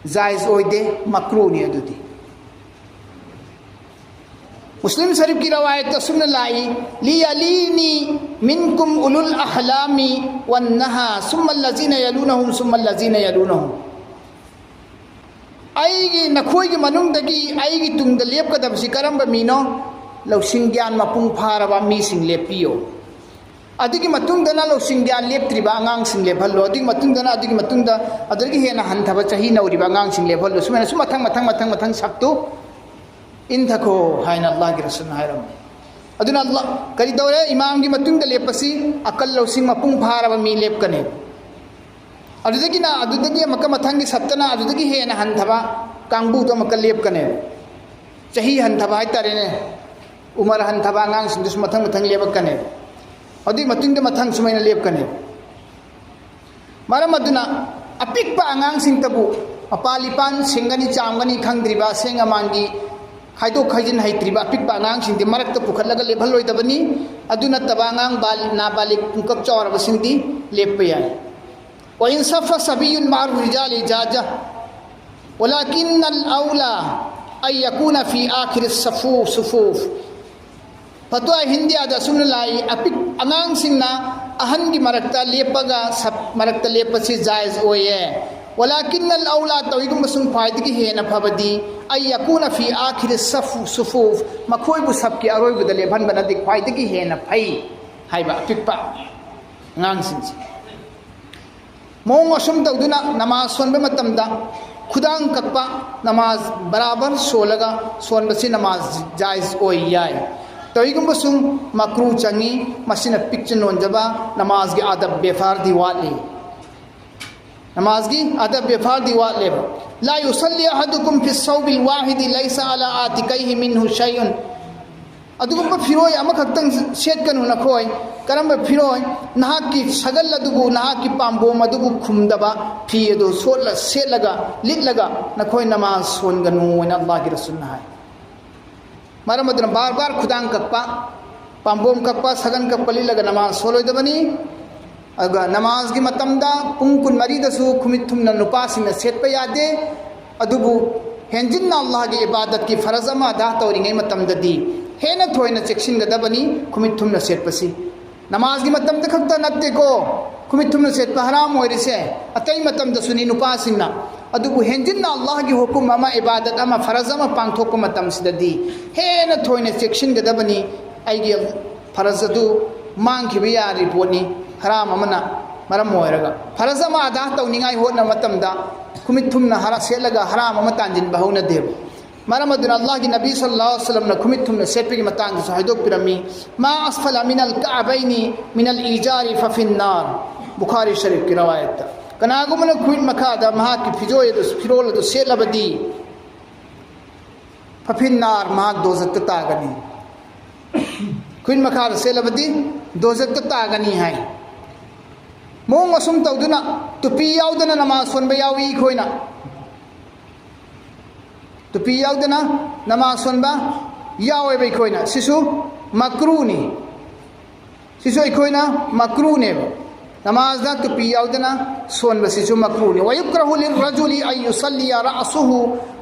ꯖꯥꯏꯖ ꯑꯣꯏꯗꯦ, ꯃꯀ꯭ꯔꯨꯅꯤ ꯑꯗꯨꯗꯤ꯫ ꯃꯨꯁꯂꯤꯝ ꯁꯔꯤꯐꯀꯤ ꯔꯋꯥꯌꯠꯇ ꯑꯁꯨꯝꯅ ꯂꯥꯛꯏ, "ꯂꯤꯌꯥꯂꯤꯅꯤ ꯃꯤꯟꯀꯨꯝ ꯎꯂꯨꯜ ꯑꯍꯂꯥꯃꯤ ꯋꯟꯅꯍꯥ, ꯁꯨꯝꯃꯜ ꯂꯖꯤꯅ ꯌꯂꯨꯅꯍꯨꯝ, ꯁꯨꯝꯃꯜ ꯂꯖꯤꯅ ꯌꯂꯨꯅꯍꯨꯝ"꯫ ꯑꯩꯒꯤ, ꯅꯈꯣꯏꯒꯤ ꯃꯅꯨꯡꯗꯒꯤ ꯑꯩꯒꯤ ꯇꯨꯡꯗ ꯂꯦꯞꯀꯗꯕꯁꯤ ꯀꯔꯝꯕ ꯃꯤꯅꯣ? ꯂꯧꯁꯤꯡ ꯒ꯭ꯌꯥꯟ ꯃꯄꯨꯡ ꯐꯥꯔꯕ ꯃꯤꯁꯤꯡ ꯂꯦꯞꯄꯤꯌꯨ꯫ ꯑꯗꯨꯒꯤ ꯃꯇꯨꯡꯗꯅ ꯂꯧꯁꯤꯡ ꯒ꯭ꯌꯥꯟ ꯂꯦꯞꯇ꯭ꯔꯤꯕ ꯑꯉꯥꯡꯁꯤꯡ ꯂꯦꯞꯍꯜꯂꯣ꯫ ꯑꯗꯨꯒꯤ ꯃꯇꯨꯡꯗꯅ, ꯑꯗꯨꯒꯤ ꯃꯇꯨꯡꯗ, ꯑꯗꯨꯗꯒꯤ ꯍꯦꯟꯅ ꯍꯟꯊꯕ ꯆꯍꯤ ꯅꯧꯔꯤꯕ ꯑꯉꯥꯡꯁꯤꯡ ꯂꯦꯞꯍꯜꯂꯣ꯫ ꯁꯨꯃꯥꯏꯅ ꯁꯨꯝ ꯃꯊꯪ, ꯃꯊꯪ, ꯃꯊꯪ, ꯃꯊꯪ ꯁꯞꯇꯨ ꯏꯟꯊꯈꯣ ꯍꯥꯏꯅ ꯑꯜꯂꯥꯍꯒꯤ ꯔꯁꯨꯜꯅ ꯍꯥꯏꯔꯝꯃꯤ꯫ ꯑꯗꯨꯅ ꯑꯜꯂꯥꯍ, ꯀꯔꯤ ꯇꯧꯔꯦ? ꯏꯃꯥꯝꯒꯤ ꯃꯇꯨꯡꯗ ꯂꯦꯞꯄꯁꯤ ꯑꯀꯜ ꯂꯧꯁꯤꯡ ꯃꯄꯨꯡ ꯐꯥꯔꯕ ꯃꯤ ꯂꯦꯞꯀꯅꯤ꯫ ꯑꯗꯨꯗꯒꯤꯅ, ꯑꯗꯨꯗꯒꯤ ꯑꯃꯨꯛꯀ ꯃꯊꯪꯒꯤ ꯁꯞꯇꯅ ꯑꯗꯨꯗꯒꯤ ꯍꯦꯟꯅ ꯍꯟꯊꯕ ꯀꯥꯡꯕꯨꯗꯣ ꯑꯃꯨꯛꯀ ꯂꯦꯞꯀꯅꯦꯕ꯫ ꯆꯍꯤ ꯍꯟꯊꯕ ꯍꯥꯏꯇꯥꯔꯦꯅꯦ, ꯎꯃꯔ ꯍꯟꯊꯕ ꯑꯉꯥꯡꯁꯤꯡꯗꯨꯁꯨ ꯃꯊꯪ ꯃꯊꯪ ꯂꯦꯞꯄꯛꯀꯅꯦꯕ꯫ ꯑꯗꯨꯒꯤ ꯃꯇꯨꯡꯗ ꯃꯊꯪ ꯁꯨꯃꯥꯏꯅ ꯂꯦꯞꯀꯅꯦꯕ꯫ ꯃꯔꯝ ꯑꯗꯨꯅ ꯑꯄꯤꯛꯄ ꯑꯉꯥꯡꯁꯤꯡꯇꯕꯨ ꯃꯄꯥ ꯂꯤꯄꯥꯟ ꯁꯦꯡꯒꯅꯤ ꯆꯥꯝꯒꯅꯤ ꯈꯪꯗ꯭ꯔꯤꯕ ꯑꯁꯦꯡ ꯑꯃꯥꯟꯒꯤ ꯈꯥꯏꯗꯣꯛ ꯈꯥꯏꯖꯤꯟ ꯍꯩꯇ꯭ꯔꯤꯕ ꯑꯄꯤꯛꯄ ꯑꯉꯥꯡꯁꯤꯡꯗꯤ ꯃꯔꯛꯇ ꯄꯨꯈꯠꯂꯒ ꯂꯦꯞꯍꯜꯂꯣꯏꯗꯕꯅꯤ꯫ ꯑꯗꯨ ꯅꯠꯇꯕ ꯑꯉꯥꯡ ꯕꯥꯜ-, ꯅꯥꯕꯥꯂꯤꯛ ꯄꯨꯡꯀꯛ ꯆꯥꯎꯔꯕꯁꯤꯡꯗꯤ ꯂꯦꯞꯄ ꯌꯥꯏ꯫ وإن صف صبي مع الرجال جاز، ولكن الأولى أن يكون في آخر الصفوف، صفوف. ꯐꯇꯋꯥ ꯍꯤꯟꯗꯤꯌꯥꯗ ꯑꯁꯨꯝꯅ ꯂꯥꯛꯏ, ꯑꯄꯤꯛ-, ꯑꯉꯥꯡꯁꯤꯡꯅ ꯑꯍꯟꯒꯤ ꯃꯔꯛꯇ ꯂꯦꯞꯄꯒ ꯁꯞ ꯃꯔꯛꯇ ꯂꯦꯞꯄꯁꯤ ꯖꯥꯏꯖ ꯑꯣꯏꯌꯦ꯫ ولكن الأولى, ꯇꯧꯏꯒꯨꯝꯕꯁꯨꯡ ꯈ꯭ꯋꯥꯏꯗꯒꯤ ꯍꯦꯟꯅ ꯐꯕꯗꯤ, أن يكون في آخر الصف, ꯁꯨꯐꯨꯐ, ꯃꯈꯣꯏꯕꯨ ꯁꯞꯀꯤ ꯑꯔꯣꯏꯕꯗ ꯂꯦꯞꯍꯟꯕꯅꯗꯤ ꯈ꯭ꯋꯥꯏꯗꯒꯤ ꯍꯦꯟꯅ ꯐꯩ ꯍꯥꯏꯕ ꯑꯄꯤꯛꯄ ꯑꯉꯥꯡꯁꯤꯡꯁꯦ꯫ ꯃꯑꯣꯡ ꯑꯁꯨꯝ ꯇꯧꯗꯨꯅ ꯅꯃꯥꯖ ꯁꯣꯟꯕ ꯃꯇꯝꯗ ꯈꯨꯗꯥꯡ ꯀꯛꯄ, ꯅꯃꯥꯖ ꯕꯔꯥꯕꯔ ꯁꯣꯜꯂꯒ ꯁꯣꯟꯕꯁꯤ ꯅꯃꯥꯖ ꯖꯥꯏꯖ ꯑꯣꯏ, ꯌꯥꯏ꯫ ꯇꯧꯏꯒꯨꯝꯕꯁꯨꯡ ꯃꯀ꯭ꯔꯨ ꯆꯪꯏ, ꯃꯁꯤꯅ ꯄꯤꯛꯆ ꯅꯣꯟꯖꯕ, ꯅꯃꯥꯖꯒꯤ ꯑꯗꯕ ꯕꯦꯐꯥꯔꯗꯤ ꯋꯥꯠꯂꯤ꯫ ꯅꯃꯥꯖꯒꯤ ꯑꯗꯕ ꯕꯦꯐꯥꯔꯗꯤ ꯋꯥꯠꯂꯦꯕ꯫ لا يصلي أحدكم في الثوب الواحد ليس على عاتقيه منه شيء. ꯑꯗꯨꯒꯨꯝꯕ ꯐꯤꯔꯣꯏ ꯑꯃꯈꯛꯇꯪ ꯁꯦꯠꯀꯅꯨ ꯅꯈꯣꯏ꯫ ꯀꯔꯝꯕ ꯐꯤꯔꯣꯏ? ꯅꯍꯥꯛꯀꯤ ꯁꯒꯜ ꯑꯗꯨꯕꯨ, ꯅꯍꯥꯛꯀꯤ ꯄꯥꯝꯕꯣꯝ ꯑꯗꯨꯕꯨ ꯈꯨꯝꯗꯕ ꯐꯤ ꯑꯗꯨ ꯁꯣꯠꯂ-, ꯁꯦꯠꯂꯒ, ꯂꯤꯠꯂꯒ ꯅꯈꯣꯏ ꯅꯃꯥꯖ ꯁꯣꯟꯒꯅꯨ ꯍꯥꯏꯅ ꯑꯜꯂꯥꯍꯒꯤ ꯔꯁꯨꯜꯅ ꯍꯥꯏ꯫ ꯃꯔꯝ ꯑꯗꯨꯅ ꯕꯥꯔ ꯕꯥꯔ ꯈꯨꯗꯥꯡ ꯀꯛꯄ, ꯄꯥꯝꯕꯣꯝ ꯀꯛꯄ, ꯁꯒꯟ ꯀꯛꯄ ꯂꯤꯠꯂꯒ ꯅꯃꯥꯖ ꯁꯣꯜꯂꯣꯏꯗꯕꯅꯤ꯫ ꯑꯗꯨꯒ ꯅꯃꯥꯖꯒꯤ ꯃꯇꯝꯗ ꯄꯨꯡ ꯀꯨꯟꯃꯔꯤꯗꯁꯨ ꯈꯨꯃꯤꯠ ꯊꯨꯝꯅ ꯅꯨꯄꯥꯁꯤꯡꯅ ꯁꯦꯠꯄ ꯌꯥꯗꯦ꯫ ꯑꯗꯨꯕꯨ ꯍꯦꯟꯖꯤꯟꯅ ꯑꯜꯂꯥꯍꯒꯤ ꯏꯕꯥꯗꯠꯀꯤ ꯐꯔꯖ ꯑꯃ ꯑꯗꯥ ꯇꯧꯔꯤꯉꯩ ꯃꯇꯝꯗꯗꯤ ꯍꯦꯟꯅ ꯊꯣꯏꯅ ꯆꯦꯛꯁꯤꯟꯒꯗꯕꯅꯤ ꯈꯨꯃꯤꯠ ꯊꯨꯝꯅ ꯁꯦꯠꯄꯁꯤ꯫ ꯅꯃꯥꯖꯒꯤ ꯃꯇꯝꯗ ꯈꯛꯇ ꯅꯠꯇꯦꯀꯣ ꯈꯨꯃꯤꯠ ꯊꯨꯝꯅ ꯁꯦꯠꯄ ꯍꯔꯥꯝ ꯑꯣꯏꯔꯤꯁꯦ, ꯑꯇꯩ ꯃꯇꯝꯗꯁꯨꯅꯤ ꯅꯨꯄꯥꯁꯤꯡꯅ꯫ ꯑꯗꯨꯕꯨ ꯍꯦꯟꯖꯤꯟꯅ ꯑꯜꯂꯥꯍꯒꯤ ꯍꯨꯀꯨꯝ ꯑꯃ, ꯏꯕꯥꯗꯠ ꯑꯃ, ꯐꯔꯖ ꯑꯃ ꯄꯥꯡꯊꯣꯛꯄ ꯃꯇꯝꯁꯤꯗꯗꯤ ꯍꯦꯟꯅ ꯊꯣꯏꯅ ꯆꯦꯛꯁꯤꯟꯒꯗꯕꯅꯤ꯫ ꯑꯩꯒꯤ ꯐꯔꯖ ꯑꯗꯨ ꯃꯥꯡꯈꯤꯕ ꯌꯥꯔꯤ ꯄꯣꯠꯅꯤ꯫ ꯍꯔꯥꯝ ꯑꯃꯅ ꯃꯔꯝ ꯑꯣꯏꯔꯒ ꯐꯔꯖ ꯑꯃ ꯑꯗꯥ ꯇꯧꯅꯤꯡꯉꯥꯏ ꯍꯣꯠꯅꯕ ꯃꯇꯝꯗ ꯈꯨꯃꯤꯠ ꯊꯨꯝꯅ ꯍꯔ-, ꯁꯦꯠꯂꯒ ꯍꯔꯥꯝ ꯑꯃ ꯇꯥꯟꯁꯤꯟꯕ ꯍꯧꯅꯗꯦꯕ꯫ ꯃꯔꯝ ꯑꯗꯨꯅ ꯑꯜꯂꯥꯍꯒꯤ ꯅꯕꯤ ꯁꯜꯂꯜꯂꯥꯍꯨ ꯑꯂꯩꯍꯤ ꯋꯁꯜꯂꯝꯅ ꯈꯨꯃꯤꯠ ꯊꯨꯝꯅ ꯁꯦꯠꯄꯒꯤ ꯃꯇꯥꯡꯗꯁꯨ ꯍꯥꯏꯗꯣꯛꯄꯤꯔꯝꯃꯤ, "ما أسفل من الكعبين من الإزار ففي النار"꯫ ꯕꯨꯈꯥꯔꯤ ꯁꯔꯤꯐꯀꯤ ꯔꯋꯥꯌꯠꯇ, ꯀꯅꯥꯒꯨꯝꯕꯅ ꯈꯨꯃꯤꯠ ꯃꯈꯥꯗ ꯃꯍꯥꯛꯀꯤ ꯐꯤꯖꯣꯏ ꯑꯗꯨ, ꯐꯤꯔꯣꯜ ꯑꯗꯨ ꯁꯦꯠꯂꯕꯗꯤ, "ففي النار", ꯃꯍꯥꯛ ꯗꯣꯖꯠꯇ ꯇꯥꯒꯅꯤ꯫ ꯈꯨꯃꯤꯠ ꯃꯈꯥꯗ ꯁꯦꯠꯂꯕꯗꯤ ꯗꯣꯖꯠꯇ ꯇꯥꯒꯅꯤ ꯍꯥꯏ꯫ ꯃꯑꯣꯡ ꯑꯁꯨꯝ ꯇꯧꯗꯨꯅ ꯇꯨꯄꯤ ꯌꯥꯎꯗꯅ ꯅꯃꯥꯖ ꯁꯣꯟꯕ ꯌꯥꯎꯏ ꯑꯩꯈꯣꯏꯅ꯫ ꯇꯨꯄꯤ ꯌꯥꯎꯗꯅ ꯅꯃꯥꯖ ꯁꯣꯟꯕ ꯌꯥꯎꯋꯦꯕ ꯑꯩꯈꯣꯏꯅ꯫ ꯁꯤꯁꯨ ꯃꯀ꯭ꯔꯨꯅꯤ꯫ ꯁꯤꯁꯨ ꯑꯩꯈꯣꯏꯅ ꯃꯀ꯭ꯔꯨꯅꯦꯕ꯫ ꯅꯃꯥꯖꯗ ꯇꯨꯄꯤ ꯌꯥꯎꯗꯅ ꯁꯣꯟꯕꯁꯤꯁꯨ ꯃꯀ꯭ꯔꯨꯅꯤ꯫ "ويكره للرجل أن يصلي رأسه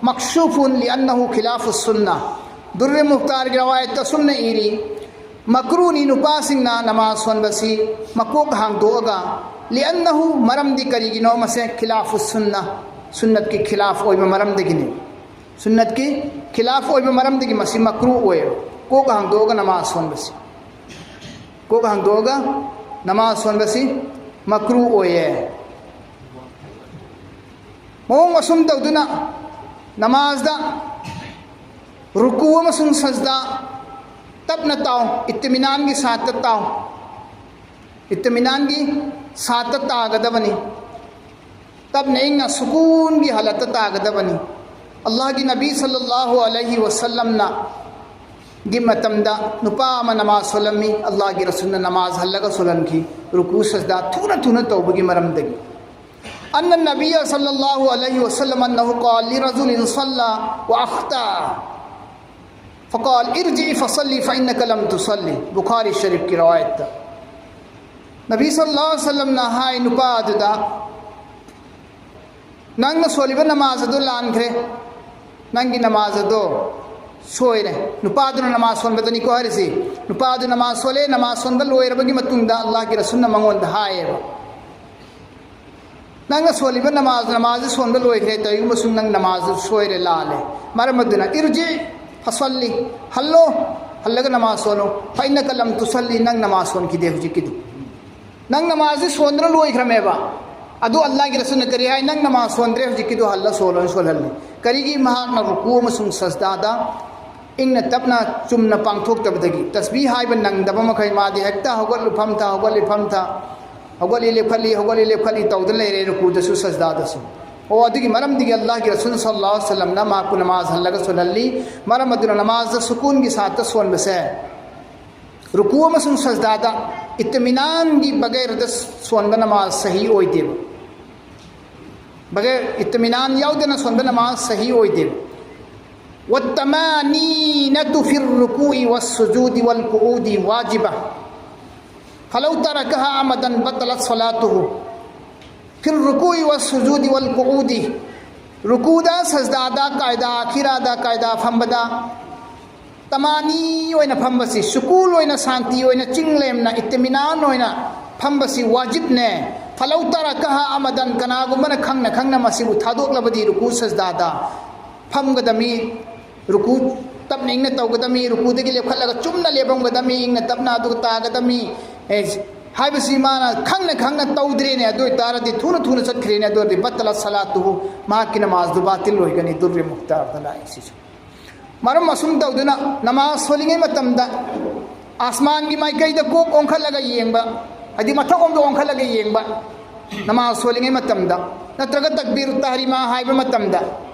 مكشوف لأنه خلاف السنة". ꯗꯨꯔꯔ ꯃꯨꯈꯇꯥꯔꯒꯤ ꯔꯋꯥꯌꯠꯇ ꯑꯁꯨꯝꯅ ꯏꯔꯤ, ꯃꯀ꯭ꯔꯨꯅꯤ ꯅꯨꯄꯥꯁꯤꯡꯅ ꯅꯃꯥꯖ ꯁꯣꯟꯕꯁꯤ ꯃꯀꯣꯛ ꯍꯥꯡꯗꯣꯛꯑꯒ, ꯂꯤꯑꯟꯅꯍꯨ, ꯃꯔꯝꯗꯤ ꯀꯔꯤꯒꯤꯅꯣ? ꯃꯁꯦ ꯈꯤꯂꯥꯐꯨ ꯁꯨꯟꯅ, ꯁꯨꯟꯅꯠꯀꯤ ꯈꯤꯂꯥꯐ ꯑꯣꯏꯕ ꯃꯔꯝꯗꯒꯤꯅꯤ꯫ ꯁꯨꯟꯅꯠꯀꯤ ꯈꯤꯂꯥꯐ ꯑꯣꯏꯕ ꯃꯔꯝꯗꯒꯤ ꯃꯁꯤ ꯃꯀ꯭ꯔꯨ ꯑꯣꯏꯌꯦ꯫ ꯀꯣꯛ ꯍꯥꯡꯗꯣꯛꯑꯒ ꯅꯃꯥꯖ ꯁꯣꯟꯕꯁꯤ, ꯀꯣꯛ ꯍꯥꯡꯗꯣꯛꯑꯒ ꯅꯃꯥꯖ ꯁꯣꯟꯕꯁꯤ ꯃꯀ꯭ꯔꯨ ꯑꯣꯏꯌꯦ꯫ ꯃꯑꯣꯡ ꯑꯁꯨꯝ ꯇꯧꯗꯨꯅ ꯅꯃꯥꯖꯗ ꯔꯨꯀꯨ ꯑꯃꯁꯨꯡ ꯁꯖꯗꯥ ꯇꯞꯅ ꯇꯥꯎ, ꯏꯠꯇꯤꯃꯤꯅꯥꯟꯒꯤ ꯁꯥꯠꯇ ꯇꯥꯎ, ꯏꯠꯇꯤꯃꯤꯅꯥꯟꯒꯤ ꯁꯥꯠꯇ ꯇꯥꯒꯗꯕꯅꯤ꯫ ꯇꯞꯅ ꯏꯪꯅ ꯁꯨꯀꯨꯟꯒꯤ ꯍꯥꯂꯠꯇ ꯇꯥꯒꯗꯕꯅꯤ꯫ ꯑꯜꯂꯥꯍꯒꯤ ꯅꯕꯤ ꯁꯜꯂꯜꯂꯥꯍꯨ ꯑꯂꯩꯍꯤ ꯋꯁꯜꯂꯝꯅ ꯒꯤ ꯃꯇꯝꯗ ꯅꯨꯄꯥ ꯑꯃ ꯅꯃꯥꯖ ꯁꯣꯜꯂꯝꯃꯤ꯫ ꯑꯜꯂꯥꯍꯒꯤ ꯔꯁꯨꯜꯅ ꯅꯃꯥꯖ ꯍꯜꯂꯒ ꯁꯣꯜꯍꯟꯈꯤ, ꯔꯨꯀꯨ ꯁꯖꯗꯥ ꯊꯨꯅ ꯊꯨꯅ ꯇꯧꯕꯒꯤ ꯃꯔꯝꯗꯒꯤ꯫ أن النبي صلى الله عليه وسلم أنه قال لرجل صلى وأخطأ فقال ارجع فصل فإنك لم تصل. ꯕꯨꯈꯥꯔꯤ ꯁꯔꯤꯐꯀꯤ ꯔꯋꯥꯌꯠꯇ ꯅꯕꯤ ꯁꯜꯂꯜꯂꯥꯍꯨ ꯑꯂꯩꯍꯤ ꯋꯁꯜꯂꯝꯅ ꯍꯥꯏ ꯅꯨꯄꯥ ꯑꯗꯨꯗ, "ꯅꯪꯅ ꯁꯣꯜꯂꯤꯕ ꯅꯃꯥꯖ ꯑꯗꯨ ꯂꯥꯟꯈ꯭ꯔꯦ, ꯅꯪꯒꯤ ꯅꯃꯥꯖ ꯑꯗꯣ ꯁꯣꯏꯔꯦ"꯫ ꯅꯨꯄꯥꯗꯨꯅ ꯅꯃꯥꯖ ꯁꯣꯟꯕꯗꯅꯤꯀꯣ ꯍꯥꯏꯔꯤꯁꯤ꯫ ꯅꯨꯄꯥꯗꯨ ꯅꯃꯥꯖ ꯁꯣꯜꯂꯦ, ꯅꯃꯥꯖ ꯁꯣꯟꯕ ꯂꯣꯏꯔꯕꯒꯤ ꯃꯇꯨꯡꯗ ꯑꯜꯂꯥꯍꯒꯤ ꯔꯁꯨꯜꯅ ꯃꯉꯣꯟꯗ ꯍꯥꯏꯌꯦꯕ, "ꯅꯪꯅ ꯁꯣꯜꯂꯤꯕ ꯅꯃꯥꯖ, ꯅꯃꯥꯖ ꯁꯣꯟꯕ ꯂꯣꯏꯈ꯭ꯔꯦ, ꯀꯔꯤꯒꯨꯝꯕꯁꯨ ꯅꯪ ꯅꯃꯥꯖ ꯁꯣꯏꯔꯦ, ꯂꯥꯜꯂꯦ꯫ ꯃꯔꯝ ꯑꯗꯨꯅ ꯏꯔꯖꯤ ꯐꯁꯜꯂꯤ, ꯍꯜꯂꯣ, ꯍꯜꯂꯒ ꯅꯃꯥꯖ ꯁꯣꯜꯂꯣ꯫ ꯐ ꯏꯟꯅꯀ ꯂꯝ ꯇꯨꯁꯜꯂꯤ, ꯅꯪ ꯅꯃꯥꯖ ꯁꯣꯟꯈꯤꯗꯦ ꯍꯧꯖꯤꯛꯀꯤꯗꯨ꯫ ꯅꯪ ꯅꯃꯥꯖꯁꯤ ꯁꯣꯟꯗꯨꯅ ꯂꯣꯏꯈ꯭ꯔꯃꯦꯕ"꯫ ꯑꯗꯨ ꯑꯜꯂꯥꯍꯒꯤ ꯔꯁꯨꯜꯅ ꯀꯔꯤ ꯍꯥꯏ? "ꯅꯪ ꯅꯃꯥꯖ ꯁꯣꯟꯗ꯭ꯔꯦ, ꯍꯧꯖꯤꯛꯀꯤꯗꯨ ꯍꯜꯂ ꯁꯣꯜꯂꯣꯅ ꯁꯣꯜꯍꯜꯂꯤ"꯫ ꯀꯔꯤꯒꯤ? ꯃꯍꯥꯛꯅ ꯔꯨꯀꯨ ꯑꯃꯁꯨꯡ ꯁꯖꯗꯥꯗ ꯏꯪꯅ ꯇꯞꯅ ꯆꯨꯝꯅ ꯄꯥꯡꯊꯣꯛꯇꯕꯗꯒꯤ꯫ ꯇꯁꯕꯤꯍ ꯍꯥꯏꯕ ꯅꯪꯗꯕ ꯃꯈꯩ ꯃꯥꯗꯤ ꯍꯦꯛꯇ ꯍꯧꯒꯠꯂꯨ ꯐꯝꯊ, ꯍꯧꯒꯠꯂꯤ ꯐꯝꯊ, ꯍꯧꯒꯠꯂꯤ ꯂꯦꯞꯈꯠꯂꯤ, ꯍꯧꯒꯠꯂꯤ ꯂꯦꯞꯈꯠꯂꯤ ꯇꯧꯗꯨꯅ ꯂꯩꯔꯦ ꯔꯨꯀꯨꯗꯁꯨ ꯁꯖꯗꯥꯗꯁꯨ꯫ ꯑꯣ, ꯑꯗꯨꯒꯤ ꯃꯔꯝꯗꯒꯤ ꯑꯜꯂꯥꯍꯒꯤ ꯔꯁꯨꯜ ꯁꯜꯂꯜꯂꯥꯍꯨ ꯑꯂꯩꯍꯤ ꯋꯁꯜꯂꯝꯅ ꯃꯍꯥꯛꯄꯨ ꯅꯃꯥꯖ ꯍꯜꯂꯒ ꯁꯣꯜꯍꯜꯂꯤ꯫ ꯃꯔꯝ ꯑꯗꯨꯅ ꯅꯃꯥꯖꯗ ꯁꯨꯀꯨꯟꯒꯤ ꯁꯥꯠꯇ ꯁꯣꯟꯕꯁꯦ, ꯔꯨꯀꯨ ꯑꯃꯁꯨꯡ ꯁꯖꯗꯥꯗ ꯏꯠꯇꯤꯃꯤꯅꯥꯟꯒꯤ ꯕꯒꯩꯔꯗ ꯁꯣꯟꯕ ꯅꯃꯥꯖ ꯁꯍꯤ ꯑꯣꯏꯗꯦꯕ꯫ ꯕꯒꯩꯔ ꯏꯠꯇꯤꯃꯤꯅꯥꯟ ꯌꯥꯎꯗꯅ ꯁꯣꯟꯕ ꯅꯃꯥꯖ ꯁꯍꯤ ꯑꯣꯏꯗꯦꯕ꯫ والطمأنينة في الركوع والسجود والقعود واجبة، فلو تركها عمدا بطلت صلاته. في الركوع والسجود والقعود. ꯔꯨꯀꯨꯗ, ꯁꯖꯗꯥꯗ, ꯀꯥꯏꯗꯥ, ꯑꯈꯤꯔꯥꯗ, ꯀꯥꯏꯗꯥ ꯐꯝꯕꯗ ꯇꯃꯥꯅꯤ ꯑꯣꯏꯅ ꯐꯝꯕꯁꯤ, ꯁꯨꯀꯨꯟ ꯑꯣꯏꯅ, ꯁꯥꯟꯇꯤ ꯑꯣꯏꯅ, ꯆꯤꯡ ꯂꯦꯝꯅ, ꯏꯇꯃꯤꯅꯥꯟ ꯑꯣꯏꯅ ꯐꯝꯕꯁꯤ ꯋꯥꯖꯤꯕꯅꯦ꯫ ꯐꯂꯧ ꯇꯔꯀꯍꯥ ꯑꯃꯗꯟ, ꯀꯅꯥꯒꯨꯝꯕꯅ ꯈꯪꯅ ꯈꯪꯅ ꯃꯁꯤꯕꯨ ꯊꯥꯗꯣꯛꯂꯕꯗꯤ ꯔꯨꯀꯨ ꯁꯖꯗꯥꯗ ꯐꯝꯒꯗꯃꯤ, ꯔꯨꯀꯨ ꯇꯞꯅ ꯏꯪꯅ ꯇꯧꯒꯗꯃꯤ, ꯔꯨꯀꯨꯗꯒꯤ ꯂꯦꯞꯈꯠꯂꯒ ꯆꯨꯝꯅ ꯂꯦꯞꯂꯝꯒꯗꯃꯤ, ꯏꯪꯅ ꯇꯞꯅ ꯑꯗꯨꯒ ꯇꯥꯒꯗꯃꯤ꯫ ꯑꯦ, ꯍꯥꯏꯕꯁꯤ ꯃꯥꯅ ꯈꯪꯅ ꯈꯪꯅ ꯇꯧꯗ꯭ꯔꯦꯅꯦ, ꯑꯗꯨ ꯑꯣꯏꯇꯥꯔꯗꯤ ꯊꯨꯅ ꯊꯨꯅ ꯆꯠꯈ꯭ꯔꯦꯅꯦ, ꯑꯗꯨ ꯑꯣꯏꯔꯗꯤ ꯕꯠꯇꯂ ꯁꯂꯥꯇꯨꯍꯨ, ꯃꯍꯥꯛꯀꯤ ꯅꯃꯥꯖꯗꯨ ꯕꯥꯇꯤꯜ ꯑꯣꯏꯒꯅꯤ꯫ ꯗꯨꯔꯔ ꯃꯨꯈꯇꯥꯔꯗ ꯂꯥꯛꯏ ꯁꯤꯁꯨ꯫ ꯃꯔꯝ ꯑꯁꯨꯝ ꯇꯧꯗꯨꯅ ꯅꯃꯥꯖ ꯁꯣꯜꯂꯤꯉꯩ ꯃꯇꯝꯗ ꯑꯥꯁꯃꯥꯟꯒꯤ ꯃꯥꯏꯀꯩꯗ ꯀꯣꯛ ꯑꯣꯟꯈꯠꯂꯒ ꯌꯦꯡꯕ, ꯍꯥꯏꯗꯤ ꯃꯊꯛꯂꯣꯝꯗ ꯑꯣꯟꯈꯠꯂꯒ ꯌꯦꯡꯕ, ꯅꯃꯥꯖ ꯁꯣꯜꯂꯤꯉꯩ ꯃꯇꯝꯗ, ꯅꯠꯇ꯭ꯔꯒ ꯇꯛꯕꯤꯔ ꯇꯍꯔꯤꯃꯥ ꯍꯥꯏꯕ ꯃꯇꯝꯗ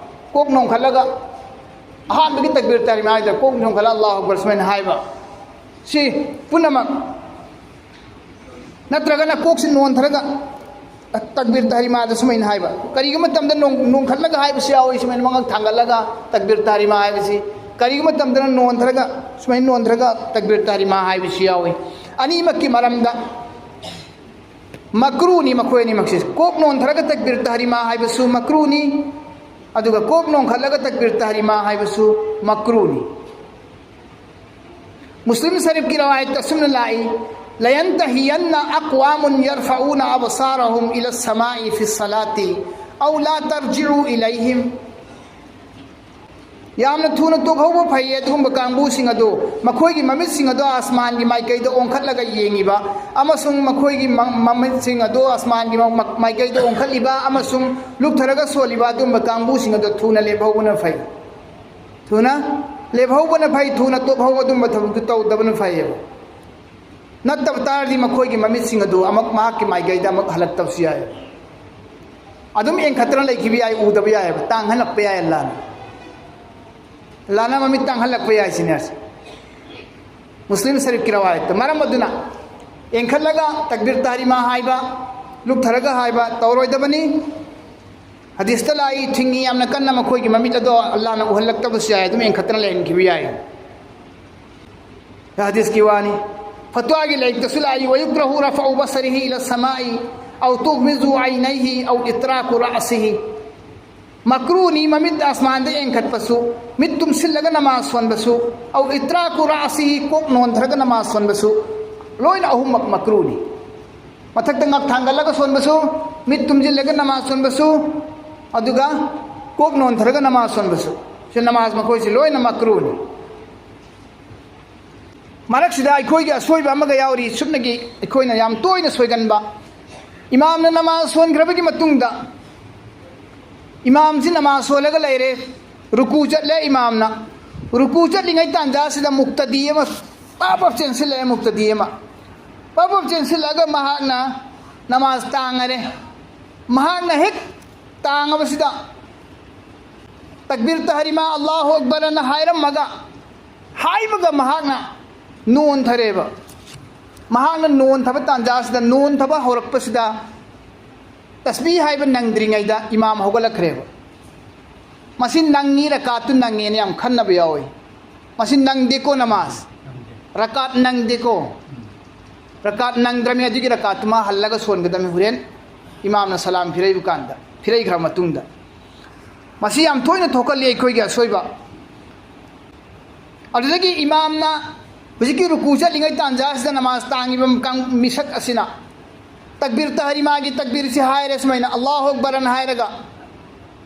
ꯀꯣꯛ ꯅꯣꯟꯈꯠꯂꯒ, ꯑꯍꯥꯟꯕꯒꯤ ꯇꯛꯕꯤꯔ ꯇꯍꯔꯤꯃꯥ ꯍꯥꯏꯗ ꯀꯣꯛ ꯅꯣꯟꯈꯠꯂꯒ "ꯑꯜꯂꯥꯍꯨ ꯑꯛꯕꯔ" ꯁꯨꯃꯥꯏꯅ ꯍꯥꯏꯕ, ꯁꯤ ꯄꯨꯝꯅꯃꯛ, ꯅꯠꯇ꯭ꯔꯒꯅ ꯀꯣꯛꯁꯤ ꯅꯣꯟꯊꯔꯒ ꯇꯛꯕꯤꯔ ꯇꯍꯔꯤꯃꯥꯗ ꯁꯨꯃꯥꯏꯅ ꯍꯥꯏꯕ꯫ ꯀꯔꯤꯒꯨꯝꯕ ꯃꯇꯝꯗ ꯅꯣꯡ-, ꯅꯣꯟꯈꯠꯂꯒ ꯍꯥꯏꯕꯁꯨ ꯌꯥꯎꯏ, ꯁꯨꯃꯥꯏꯅ ꯃꯉꯛ ꯊꯥꯡꯒꯠꯂꯒ ꯇꯛꯕꯤꯔ ꯇꯍꯔꯤꯃꯥ ꯍꯥꯏꯕꯁꯤ꯫ ꯀꯔꯤꯒꯨꯝꯕ ꯃꯇꯝꯗꯅ ꯅꯣꯟꯊꯔꯒ, ꯁꯨꯃꯥꯏꯅ ꯅꯣꯟꯊꯔꯒ ꯇꯛꯕꯤꯔ ꯇꯍꯔꯤꯃꯥ ꯍꯥꯏꯕꯁꯨ ꯌꯥꯎꯏ꯫ ꯑꯅꯤꯃꯛꯀꯤ ꯃꯔꯝꯗ ꯃꯀ꯭ꯔꯨꯅꯤ ꯃꯈꯣꯏ ꯑꯅꯤꯃꯛꯁꯤ꯫ ꯀꯣꯛ ꯅꯣꯟꯊꯔꯒ ꯇꯛꯕꯤꯔ ꯇꯍꯔꯤꯃꯥ ꯍꯥꯏꯕꯁꯨ ꯃꯀ꯭ꯔꯨꯅꯤ, ꯑꯗꯨꯒ ꯀꯣꯛ ꯅꯣꯟꯈꯠꯂꯒ ꯇꯛꯕꯤꯔ ꯇꯍꯔꯤꯃꯥ ꯍꯥꯏꯕꯁꯨ ꯃꯀ꯭ꯔꯨꯅꯤ꯫ ꯃꯨꯁꯂꯤꯝ ꯁꯔꯤꯐꯀꯤ ꯔꯋꯥꯌꯠꯇ ꯑꯁꯨꯝꯅ ꯂꯥꯛꯏ, "لينتهين أقوام يرفعون أبصارهم إلى السماء في الصلاة أو لا ترجعوا إليهم." ꯌꯥꯝꯅ ꯊꯨꯅ ꯇꯣꯛꯍꯧꯕ ꯐꯩꯌꯦ ꯑꯗꯨꯒꯨꯝꯕ ꯀꯥꯡꯕꯨꯁꯤꯡ ꯑꯗꯨ, ꯃꯈꯣꯏꯒꯤ ꯃꯃꯤꯠꯁꯤꯡ ꯑꯗꯨ ꯑꯥꯁꯃꯥꯟꯒꯤ ꯃꯥꯏꯀꯩꯗ ꯑꯣꯟꯈꯠꯂꯒ ꯌꯦꯡꯉꯤꯕ ꯑꯃꯁꯨꯡ ꯃꯈꯣꯏꯒꯤ ꯃ-, ꯃꯃꯤꯠꯁꯤꯡ ꯑꯗꯨ ꯑꯥꯁꯃꯥꯟꯒꯤ ꯃ-, ꯃ-, ꯃꯥꯏꯀꯩꯗ ꯑꯣꯟꯈꯠꯂꯤꯕ ꯑꯃꯁꯨꯡ ꯂꯨꯞꯊꯔꯒ ꯁꯣꯜꯂꯤꯕ ꯑꯗꯨꯒꯨꯝꯕ ꯀꯥꯡꯕꯨꯁꯤꯡ ꯑꯗꯨ ꯊꯨꯅ ꯂꯦꯞꯍꯧꯕꯅ ꯐꯩ꯫ ꯊꯨꯅ ꯂꯦꯞꯍꯧꯕꯅ ꯐꯩ, ꯊꯨꯅ ꯇꯣꯛꯍꯧꯕ ꯑꯗꯨꯝꯕ ꯊꯕꯛꯇꯨ ꯇꯧꯗꯕꯅ ꯐꯩꯌꯦꯕ꯫ ꯅꯠꯇꯕ ꯇꯥꯔꯗꯤ ꯃꯈꯣꯏꯒꯤ ꯃꯃꯤꯠꯁꯤꯡ ꯑꯗꯨ ꯑꯃꯨꯛ ꯃꯍꯥꯛꯀꯤ ꯃꯥꯏꯀꯩꯗ ꯑꯃꯨꯛ ꯍꯜꯂꯛꯇꯕꯁꯨ ꯌꯥꯏ꯫ ꯑꯗꯨꯝ ꯌꯦꯡꯈꯠꯇꯅ ꯂꯩꯈꯤꯕ ꯌꯥꯏ, ꯎꯗꯕ ꯌꯥꯏꯑꯕ, ꯇꯥꯡꯍꯜꯂꯛꯄ ꯌꯥꯏ ꯑꯜꯂꯥꯅ꯫ ꯑꯜꯂꯥꯅ ꯃꯃꯤꯠ ꯇꯥꯡꯍꯜꯂꯛꯄ ꯌꯥꯏ ꯁꯤꯅꯦ꯫ ꯃꯨꯁꯂꯤꯝ ꯁꯔꯤꯐꯀꯤ ꯔꯋꯥꯌꯠꯇ꯫ ꯃꯔꯝ ꯑꯗꯨꯅ ꯌꯦꯡꯈꯠꯂꯒ ꯇꯛꯕꯤꯔ ꯇꯍꯔꯤꯃꯥ ꯍꯥꯏꯕ, ꯂꯨꯞꯊꯔꯒ ꯍꯥꯏꯕ ꯇꯧꯔꯣꯏꯗꯕꯅꯤ꯫ ꯍꯗꯤꯁꯇ ꯂꯥꯛꯏ, ꯊꯤꯡꯉꯤ ꯌꯥꯝꯅ ꯀꯟꯅ, ꯃꯈꯣꯏꯒꯤ ꯃꯃꯤꯠ ꯑꯗꯣ ꯑꯜꯂꯥꯅ ꯎꯍꯜꯂꯛꯇꯕꯁꯨ ꯌꯥꯏ, ꯑꯗꯨꯝ ꯌꯦꯡꯈꯠꯇꯅ ꯂꯩꯍꯟꯈꯤꯕ ꯌꯥꯏ꯫ ꯍꯗꯤꯁꯀꯤ ꯋꯥꯅꯤ꯫ ꯐꯠꯋꯥꯒꯤ ꯂꯥꯏꯔꯤꯛꯇꯁꯨ ꯂꯥꯛꯏ, "ويكره رفع بصره إلى السماء أو تغمض عينيه أو إطراق رأسه." ꯃꯀ꯭ꯔꯨꯅꯤ ꯃꯃꯤꯠ ꯑꯁꯃꯥꯟꯗ ꯌꯦꯡꯈꯠꯄꯁꯨ, ꯃꯤꯠ ꯇꯨꯝꯁꯤꯜꯂꯒ ꯅꯃꯥꯖ ꯁꯣꯟꯕꯁꯨ, ꯑꯧ ꯏꯇ꯭ꯔꯥꯀꯨ ꯔꯥꯁꯤꯍꯤ, ꯀꯣꯛ ꯅꯣꯟꯊꯔꯒ ꯅꯃꯥꯖ ꯁꯣꯟꯕꯁꯨ, ꯂꯣꯏꯅ ꯑꯍꯨꯝꯃꯛ ꯃꯀ꯭ꯔꯨꯅꯤ꯫ ꯃꯊꯛꯇ ꯉꯛ ꯊꯥꯡꯒꯠꯂꯒ ꯁꯣꯟꯕꯁꯨ, ꯃꯤꯠ ꯇꯨꯝꯁꯤꯜꯂꯒ ꯅꯃꯥꯖ ꯁꯣꯟꯕꯁꯨ, ꯑꯗꯨꯒ ꯀꯣꯛ ꯅꯣꯟꯊꯔꯒ ꯅꯃꯥꯖ ꯁꯣꯟꯕꯁꯨ, ꯁꯤ ꯅꯃꯥꯖ ꯃꯈꯣꯏꯁꯤ ꯂꯣꯏꯅ ꯃꯀ꯭ꯔꯨꯅꯤ꯫ ꯃꯔꯛꯁꯤꯗ ꯑꯩꯈꯣꯏꯒꯤ ꯑꯁꯣꯏꯕ ꯑꯃꯒ ꯌꯥꯎꯔꯤ꯫ ꯁꯨꯞꯅꯒꯤ ꯑꯩꯈꯣꯏꯅ ꯌꯥꯝ ꯇꯣꯏꯅ ꯁꯣꯏꯒꯟꯕ, ꯏꯃꯥꯝꯅ ꯅꯃꯥꯖ ꯁꯣꯟꯈ꯭ꯔꯕꯒꯤ ꯃꯇꯨꯡꯗ ꯏꯃꯥꯝꯁꯤ ꯅꯃꯥꯖ ꯁꯣꯜꯂꯒ ꯂꯩꯔꯦ, ꯔꯨꯀꯨ ꯆꯠꯂꯦ ꯏꯃꯥꯝꯅ꯫ ꯔꯨꯀꯨ ꯆꯠꯂꯤꯉꯩ ꯇꯥꯟꯖꯥꯁꯤꯗ ꯃꯨꯛꯇꯗꯤ ꯑꯃ ꯄꯥꯞ ꯄꯥꯞ ꯆꯦꯟꯁꯤꯜꯂꯛꯑꯦ꯫ ꯃꯨꯛꯇꯗꯤ ꯑꯃ ꯄꯥꯞ ꯄꯥꯞ ꯆꯦꯟꯁꯤꯜꯂꯛꯑꯒ ꯃꯍꯥꯛꯅ ꯅꯃꯥꯖ ꯇꯥꯡꯉꯔꯦ꯫ ꯃꯍꯥꯛꯅ ꯍꯦꯛ ꯇꯥꯡꯉꯕꯁꯤꯗ ꯇꯛꯕꯤꯔ ꯇꯍꯔꯤꯃꯥ ꯑꯜꯂꯥꯍꯨ ꯑꯛꯕꯔ ꯑꯅ ꯍꯥꯏꯔꯝꯃꯒ, ꯍꯥꯏꯕꯒ ꯃꯍꯥꯛꯅ ꯅꯣꯟꯊꯔꯦꯕ꯫ ꯃꯍꯥꯛꯅ ꯅꯣꯟꯊꯕ ꯇꯥꯟꯖꯥꯁꯤꯗ, ꯅꯣꯟꯊꯕ ꯍꯧꯔꯛꯄꯁꯤꯗ ꯇꯁꯕꯤ ꯍꯥꯏꯕ ꯅꯪꯗ꯭ꯔꯤꯉꯩꯗ ꯏꯃꯥꯝ ꯍꯧꯒꯠꯂꯛꯈ꯭ꯔꯦꯕ꯫ ꯃꯁꯤ ꯅꯪꯉꯤ, ꯔꯀꯥꯠꯇꯨ ꯅꯪꯉꯦꯅ ꯌꯥꯝ ꯈꯟꯅꯕ ꯌꯥꯎꯏ꯫ ꯃꯁꯤ ꯅꯪꯗꯦꯀꯣ ꯅꯃꯥꯖ, ꯔꯀꯥꯠ ꯅꯪꯗꯦꯀꯣ꯫ ꯔꯀꯥꯠ ꯅꯪꯗ꯭ꯔꯃꯤ, ꯑꯗꯨꯒꯤ ꯔꯀꯥꯠꯇꯨꯃ ꯍꯜꯂꯒ ꯁꯣꯟꯒꯗꯕꯅꯤ ꯍꯣꯔꯦꯟ ꯏꯃꯥꯝꯅ ꯁꯂꯥꯝ ꯐꯤꯔꯩꯕ ꯀꯥꯟꯗ, ꯐꯤꯔꯩꯈ꯭ꯔ ꯃꯇꯨꯡꯗ꯫ ꯃꯁꯤ ꯌꯥꯝ ꯇꯣꯏꯅ ꯊꯣꯛꯍꯜꯂꯤ ꯑꯩꯈꯣꯏꯒꯤ ꯑꯁꯣꯏꯕ꯫ ꯑꯗꯨꯗꯒꯤ ꯏꯃꯥꯝꯅ ꯍꯧꯖꯤꯛꯀꯤ ꯔꯨꯀꯨ ꯆꯠꯂꯤꯉꯩ ꯇꯥꯟꯖꯥꯁꯤꯗ ꯅꯃꯥꯖ ꯇꯥꯡꯉꯤꯕ ꯀꯥꯡ-, ꯃꯤꯁꯛ ꯑꯁꯤꯅ ꯇꯛꯕꯤꯔ ꯇꯍꯔꯤꯃꯥꯒꯤ ꯇꯛꯕꯤꯔꯁꯤ ꯍꯥꯏꯔꯦ, ꯁꯨꯃꯥꯏꯅ ꯑꯜꯂꯥꯍꯨ ꯑꯛꯕꯔ ꯑꯅ ꯍꯥꯏꯔꯒ,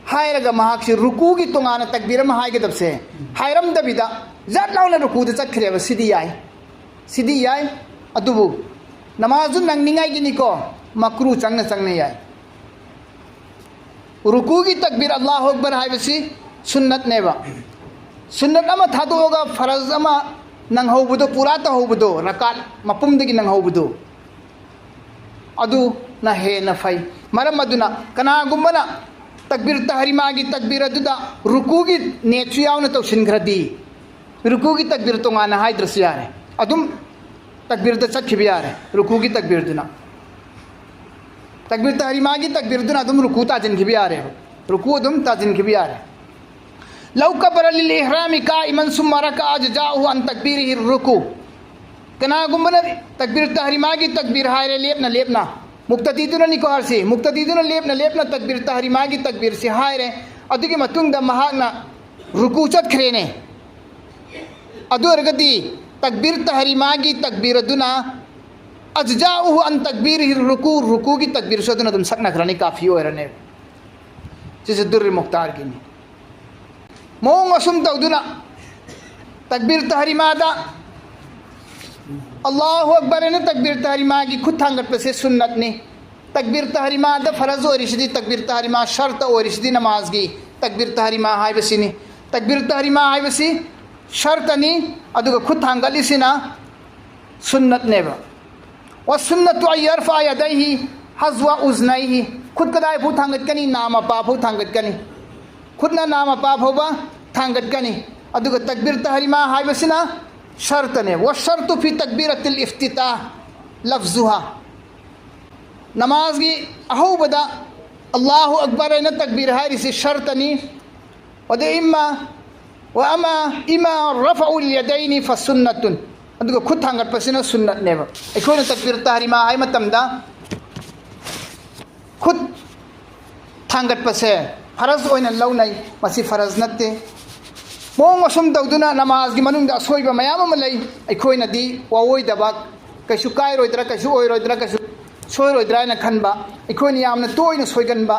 ꯍꯥꯏꯔꯒ ꯃꯍꯥꯛꯁꯤ ꯔꯨꯀꯨꯒꯤ ꯇꯣꯉꯥꯟꯅ ꯇꯛꯕꯤꯔ ꯑꯃ ꯍꯥꯏꯒꯗꯕꯁꯦ ꯍꯥꯏꯔꯝꯗꯕꯤꯗ ꯖꯠ ꯂꯥꯎꯅ ꯔꯨꯀꯨꯗ ꯆꯠꯈ꯭ꯔꯦꯕ꯫ ꯁꯤꯗꯤ ꯌꯥꯏ, ꯁꯤꯗꯤ ꯌꯥꯏ꯫ ꯑꯗꯨꯕꯨ ꯅꯃꯥꯖꯗꯨ ꯅꯪꯅꯤꯡꯉꯥꯏꯒꯤꯅꯤꯀꯣ, ꯃꯀ꯭ꯔꯨ ꯆꯪꯅ ꯆꯪꯅ ꯌꯥꯏ꯫ ꯔꯨꯀꯨꯒꯤ ꯇꯛꯕꯤꯔ ꯑꯜꯂꯥꯍꯨ ꯑꯛꯕꯔ ꯍꯥꯏꯕꯁꯤ ꯁꯨꯟꯅꯠꯅꯦꯕ꯫ ꯁꯨꯟꯅꯠ ꯑꯃ ꯊꯥꯗꯣꯛꯑꯒ ꯐꯔꯖ ꯑꯃ ꯅꯪꯍꯧꯕꯗꯣ, ꯄꯨꯔꯥ ꯇꯧꯍꯧꯕꯗꯣ, ꯔꯀꯥꯠ ꯃꯄꯨꯝꯗꯒꯤ ꯅꯪꯍꯧꯕꯗꯣ, ꯑꯗꯨꯅ ꯍꯦꯟꯅ ꯐꯩ꯫ ꯃꯔꯝ ꯑꯗꯨꯅ ꯀꯅꯥꯒꯨꯝꯕꯅ ꯇꯛꯕꯤꯔ ꯇꯍꯔꯤꯃꯥꯒꯤ ꯇꯛꯕꯤꯔ ꯑꯗꯨꯗ ꯔꯨꯀꯨꯒꯤ ꯅꯦꯠꯁꯨ ꯌꯥꯎꯅ ꯇꯧꯁꯤꯟꯈ꯭ꯔꯗꯤ, ꯔꯨꯀꯨꯒꯤ ꯇꯛꯕꯤꯔ ꯇꯣꯉꯥꯟꯅ ꯍꯥꯏꯗ꯭ꯔꯁꯨ ꯌꯥꯔꯦ, ꯑꯗꯨꯝ ꯇꯛꯕꯤꯔꯗ ꯆꯠꯈꯤꯕ ꯌꯥꯔꯦ꯫ ꯔꯨꯀꯨꯒꯤ ꯇꯛꯕꯤꯔꯗꯨꯅ, ꯇꯛꯕꯤꯔ ꯇꯍꯔꯤꯃꯥꯒꯤ ꯇꯛꯕꯤꯔꯗꯨꯅ ꯑꯗꯨꯝ ꯔꯨꯀꯨ ꯇꯥꯁꯤꯟꯈꯤꯕ ꯌꯥꯔꯦꯕ꯫ ꯔꯨꯀꯨ ꯑꯗꯨꯝ ꯇꯥꯁꯤꯟꯈꯤꯕ ꯌꯥꯔꯦ꯫ لو كبر للإحرام قائما ثم ركع أجزأه عن تكبيره الركوع. ꯀꯅꯥꯒꯨꯝꯕꯅ ꯇꯛꯕꯤꯔ ꯇꯍꯔꯤꯃꯥꯒꯤ ꯇꯛꯕꯤꯔ ꯍꯥꯏꯔꯦ ꯂꯦꯞꯅ ꯂꯦꯞꯅ, ꯃꯨꯛꯇꯗꯤꯗꯨꯅꯅꯤꯀꯣ ꯍꯥꯏꯔꯤꯁꯤ꯫ ꯃꯨꯛꯇꯗꯤꯗꯨꯅ ꯂꯦꯞꯅ ꯂꯦꯞꯅ ꯇꯛꯕꯤꯔ ꯇꯍꯔꯤꯃꯥꯒꯤ ꯇꯛꯕꯤꯔꯁꯤ ꯍꯥꯏꯔꯦ꯫ ꯑꯗꯨꯒꯤ ꯃꯇꯨꯡꯗ ꯃꯍꯥꯛꯅ ꯔꯨꯀꯨ ꯆꯠꯈ꯭ꯔꯦꯅꯦ꯫ ꯑꯗꯨ ꯑꯣꯏꯔꯒꯗꯤ ꯇꯛꯕꯤꯔ ꯇꯍꯔꯤꯃꯥꯒꯤ ꯇꯛꯕꯤꯔ ꯑꯗꯨꯅ ꯑꯖꯖꯥꯎꯍꯨ ꯑꯟ ꯇꯛꯕꯤꯔ ꯔꯨꯀꯨ, ꯔꯨꯀꯨꯒꯤ ꯇꯛꯕꯤꯔꯁꯨ ꯑꯗꯨꯅ ꯑꯗꯨꯝ ꯁꯛꯅꯈ꯭ꯔꯅꯤ, ꯀꯥꯐꯤ ꯑꯣꯏꯔꯅꯦꯕ꯫ ꯁꯤꯁꯦ ꯗꯨꯔꯔ ꯃꯨꯛꯇꯥꯔꯒꯤꯅꯤ꯫ ꯃꯑꯣꯡ ꯑꯁꯨꯝ ꯇꯧꯗꯨꯅ ꯇꯛꯕꯤꯔ ꯇꯍꯔꯤꯃꯥꯗ ꯑꯜꯂꯥꯍꯨ ꯑꯛꯕꯔ ꯍꯥꯏꯅ ꯇꯛꯕꯤꯔ ꯇꯍꯔꯤꯃꯥꯒꯤ ꯈꯨꯠ ꯊꯥꯡꯒꯠꯄꯁꯦ ꯁꯨꯟꯅꯠꯅꯤ꯫ ꯇꯛꯕꯤꯔ ꯇꯍꯔꯤꯃꯥꯗ ꯐꯔꯖ ꯑꯣꯏꯔꯤꯁꯤꯗꯤ, ꯇꯛꯕꯤꯔ ꯇꯍꯔꯤꯃꯥ ꯁꯔꯇ ꯑꯣꯏꯔꯤꯁꯤꯗꯤ ꯅꯃꯥꯖꯒꯤ ꯇꯛꯕꯤꯔ ꯇꯍꯔꯤꯃꯥ ꯍꯥꯏꯕꯁꯤꯅꯤ꯫ ꯇꯛꯕꯤꯔ ꯇꯍꯔꯤꯃꯥ ꯍꯥꯏꯕꯁꯤ ꯁꯔꯇꯅꯤ, ꯑꯗꯨꯒ ꯈꯨꯠ ꯊꯥꯡꯒꯠꯂꯤꯁꯤꯅ ꯁꯨꯟꯅꯠꯅꯦꯕ꯫ ꯋꯥ ꯁꯨꯟꯅꯠꯇꯨ ꯑꯟ ꯌꯔꯐꯥ ꯌꯗꯩꯍꯤ ꯍꯖꯋꯥ ꯎꯖꯅꯩꯍꯤ꯫ ꯈꯨꯠ ꯀꯗꯥꯏ ꯐꯥꯎ ꯊꯥꯡꯒꯠꯀꯅꯤ? ꯅꯥ ꯃꯄꯥ ꯐꯥꯎ ꯊꯥꯡꯒꯠꯀꯅꯤ꯫ ꯈꯨꯠꯅ ꯅꯥ ꯃꯄꯥ ꯐꯥꯎꯕ ꯊꯥꯡꯒꯠꯀꯅꯤ꯫ ꯑꯗꯨꯒ ꯇꯛꯕꯤꯔ ꯇꯍꯔꯤꯃꯥ ꯍꯥꯏꯕꯁꯤꯅ ꯁꯔꯇꯅꯦ꯫ ꯋꯥ ꯁꯔꯇꯨ ꯐꯤ ꯇꯛꯕꯤꯔꯇꯤꯜ ꯏꯐꯇꯤꯇꯥ ꯂꯐꯖꯨꯍꯥ꯫ ꯅꯃꯥꯖꯒꯤ ꯑꯍꯧꯕꯗ ꯑꯜꯂꯥꯍꯨ ꯑꯛꯕꯔ ꯍꯥꯏꯅ ꯇꯛꯕꯤꯔ ꯍꯥꯏꯔꯤꯁꯤ ꯁꯔꯇꯅꯤ꯫ ꯑꯗꯩ ꯏꯃꯥ ꯋꯥ ꯑꯃ ꯏꯃꯥ ꯔꯐꯎꯜ ꯌꯗꯩꯅꯤ ꯐꯁꯨꯟꯅꯇꯨꯟ꯫ ꯑꯗꯨꯒ ꯈꯨꯠ ꯊꯥꯡꯒꯠꯄꯁꯤꯅ ꯁꯨꯟꯅꯠꯅꯦꯕ꯫ ꯑꯩꯈꯣꯏꯅ ꯇꯛꯕꯤꯔ ꯇꯍꯔꯤꯃꯥ ꯍꯥꯏ ꯃꯇꯝꯗ ꯈꯨꯠ ꯊꯥꯡꯒꯠꯄꯁꯦ ꯐꯔꯖ ꯑꯣꯏꯅ ꯂꯧꯅꯩ꯫ ꯃꯁꯤ ꯐꯔꯖ ꯅꯠꯇꯦ꯫ ꯃꯑꯣꯡ ꯑꯁꯨꯝ ꯇꯧꯗꯨꯅ ꯅꯃꯥꯖꯒꯤ ꯃꯅꯨꯡꯗ ꯑꯁꯣꯏꯕ ꯃꯌꯥꯝ ꯑꯃ ꯂꯩ꯫ ꯑꯩꯈꯣꯏꯅꯗꯤ ꯋꯥꯑꯣꯏꯗꯕ, ꯀꯩꯁꯨ ꯀꯥꯏꯔꯣꯏꯗ꯭ꯔꯥ, ꯀꯩꯁꯨ ꯑꯣꯏꯔꯣꯏꯗ꯭ꯔꯥ, ꯀꯩꯁꯨ ꯁꯣꯏꯔꯣꯏꯗ꯭ꯔꯥ ꯍꯥꯏꯅ ꯈꯟꯕ, ꯑꯩꯈꯣꯏꯅ ꯌꯥꯝꯅ ꯇꯣꯏꯅ ꯁꯣꯏꯒꯟꯕ,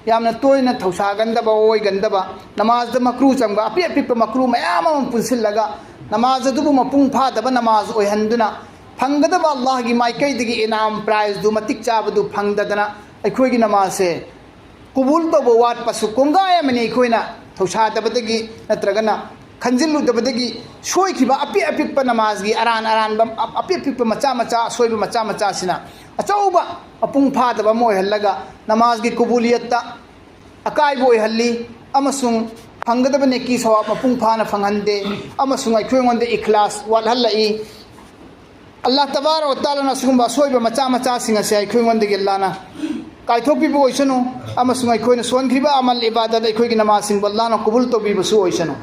ꯌꯥꯝꯅ ꯇꯣꯏꯅ ꯊꯧꯁꯥꯒꯟꯗꯕ, ꯑꯣꯏꯒꯟꯗꯕ, ꯅꯃꯥꯖꯗ ꯃꯀ꯭ꯔꯨ ꯆꯪꯕ, ꯑꯄꯤꯛ ꯑꯄꯤꯛꯄ ꯃꯀ꯭ꯔꯨ ꯃꯌꯥꯝ ꯑꯃ ꯄꯨꯟꯁꯤꯜꯂꯒ ꯅꯃꯥꯖ ꯑꯗꯨꯕꯨ ꯃꯄꯨꯡ ꯐꯥꯗꯕ ꯅꯃꯥꯖ ꯑꯣꯏꯍꯟꯗꯨꯅ ꯐꯪꯒꯗꯕ ꯑꯜꯂꯥꯍꯒꯤ ꯃꯥꯏꯀꯩꯗꯒꯤ ꯏꯅꯥꯝ, ꯄ꯭ꯔꯥꯏꯖꯗꯨ ꯃꯇꯤꯛ ꯆꯥꯕꯗꯨ ꯐꯪꯗꯗꯅ ꯑꯩꯈꯣꯏꯒꯤ ꯅꯃꯥꯖꯁꯦ ꯀꯨꯕꯨꯜ ꯇꯧꯕ ꯋꯥꯠꯄꯁꯨ ꯀꯣꯡꯒꯥꯏ ꯑꯃꯅꯤ꯫ ꯑꯩꯈꯣꯏꯅ ꯊꯧꯁꯥꯗꯕꯗꯒꯤ ꯅꯠꯇ꯭ꯔꯒꯅ ꯈꯟꯖꯤꯜꯂꯨꯗꯕꯗꯒꯤ ꯁꯣꯏꯈꯤꯕ ꯑꯄꯤꯛ ꯑꯄꯤꯛꯄ ꯅꯃꯥꯖꯒꯤ ꯑꯔꯥꯟ ꯑꯔꯥꯟꯕ, ꯑꯄꯤꯛ ꯑꯄꯤꯛꯄ ꯃꯆꯥ ꯃꯆꯥ ꯑꯁꯣꯏꯕ ꯃꯆꯥ ꯃꯆꯥꯁꯤꯅ ꯑꯆꯧꯕ ꯃꯄꯨꯡ ꯐꯥꯗꯕ ꯑꯃ ꯑꯣꯏꯍꯜꯂꯒ ꯅꯃꯥꯖꯒꯤ ꯀꯨꯕꯨꯂꯤꯌꯠꯇ ꯑꯀꯥꯏꯕ ꯑꯣꯏꯍꯜꯂꯤ ꯑꯃꯁꯨꯡ ꯐꯪꯒꯗꯕ ꯅꯦꯀꯤ ꯁꯋꯥꯕ ꯃꯄꯨꯡ ꯐꯥꯅ ꯐꯪꯍꯟꯗꯦ ꯑꯃꯁꯨꯡ ꯑꯩꯈꯣꯏꯉꯣꯟꯗ ꯏꯈ꯭ꯂꯥꯁ ꯋꯥꯠꯍꯜꯂꯛꯏ꯫ ꯑꯜꯂꯥꯍ ꯇꯕꯥꯔꯛ ꯋ ꯇꯥꯂꯥꯅ ꯑꯁꯤꯒꯨꯝꯕ ꯑꯁꯣꯏꯕ ꯃꯆꯥ ꯃꯆꯥꯁꯤꯡ ꯑꯁꯦ ꯑꯩꯈꯣꯏꯉꯣꯟꯗꯒꯤ ꯑꯜꯂꯥꯍꯅ ꯀꯥꯏꯊꯣꯛꯄꯤꯕ ꯑꯣꯏꯁꯅꯨ ꯑꯃꯁꯨꯡ ꯑꯩꯈꯣꯏꯅ ꯁꯣꯟꯈ꯭ꯔꯤꯕ ꯑꯃꯜ ꯏꯕꯥꯗꯠ ꯑꯩꯈꯣꯏꯒꯤ ꯅꯃꯥꯖꯁꯤꯡꯕꯨ ꯑꯜꯂꯥꯍꯅ ꯀꯨꯕꯨꯜ ꯇꯧꯕꯤꯕꯁꯨ ꯑꯣꯏꯁꯅꯨ꯫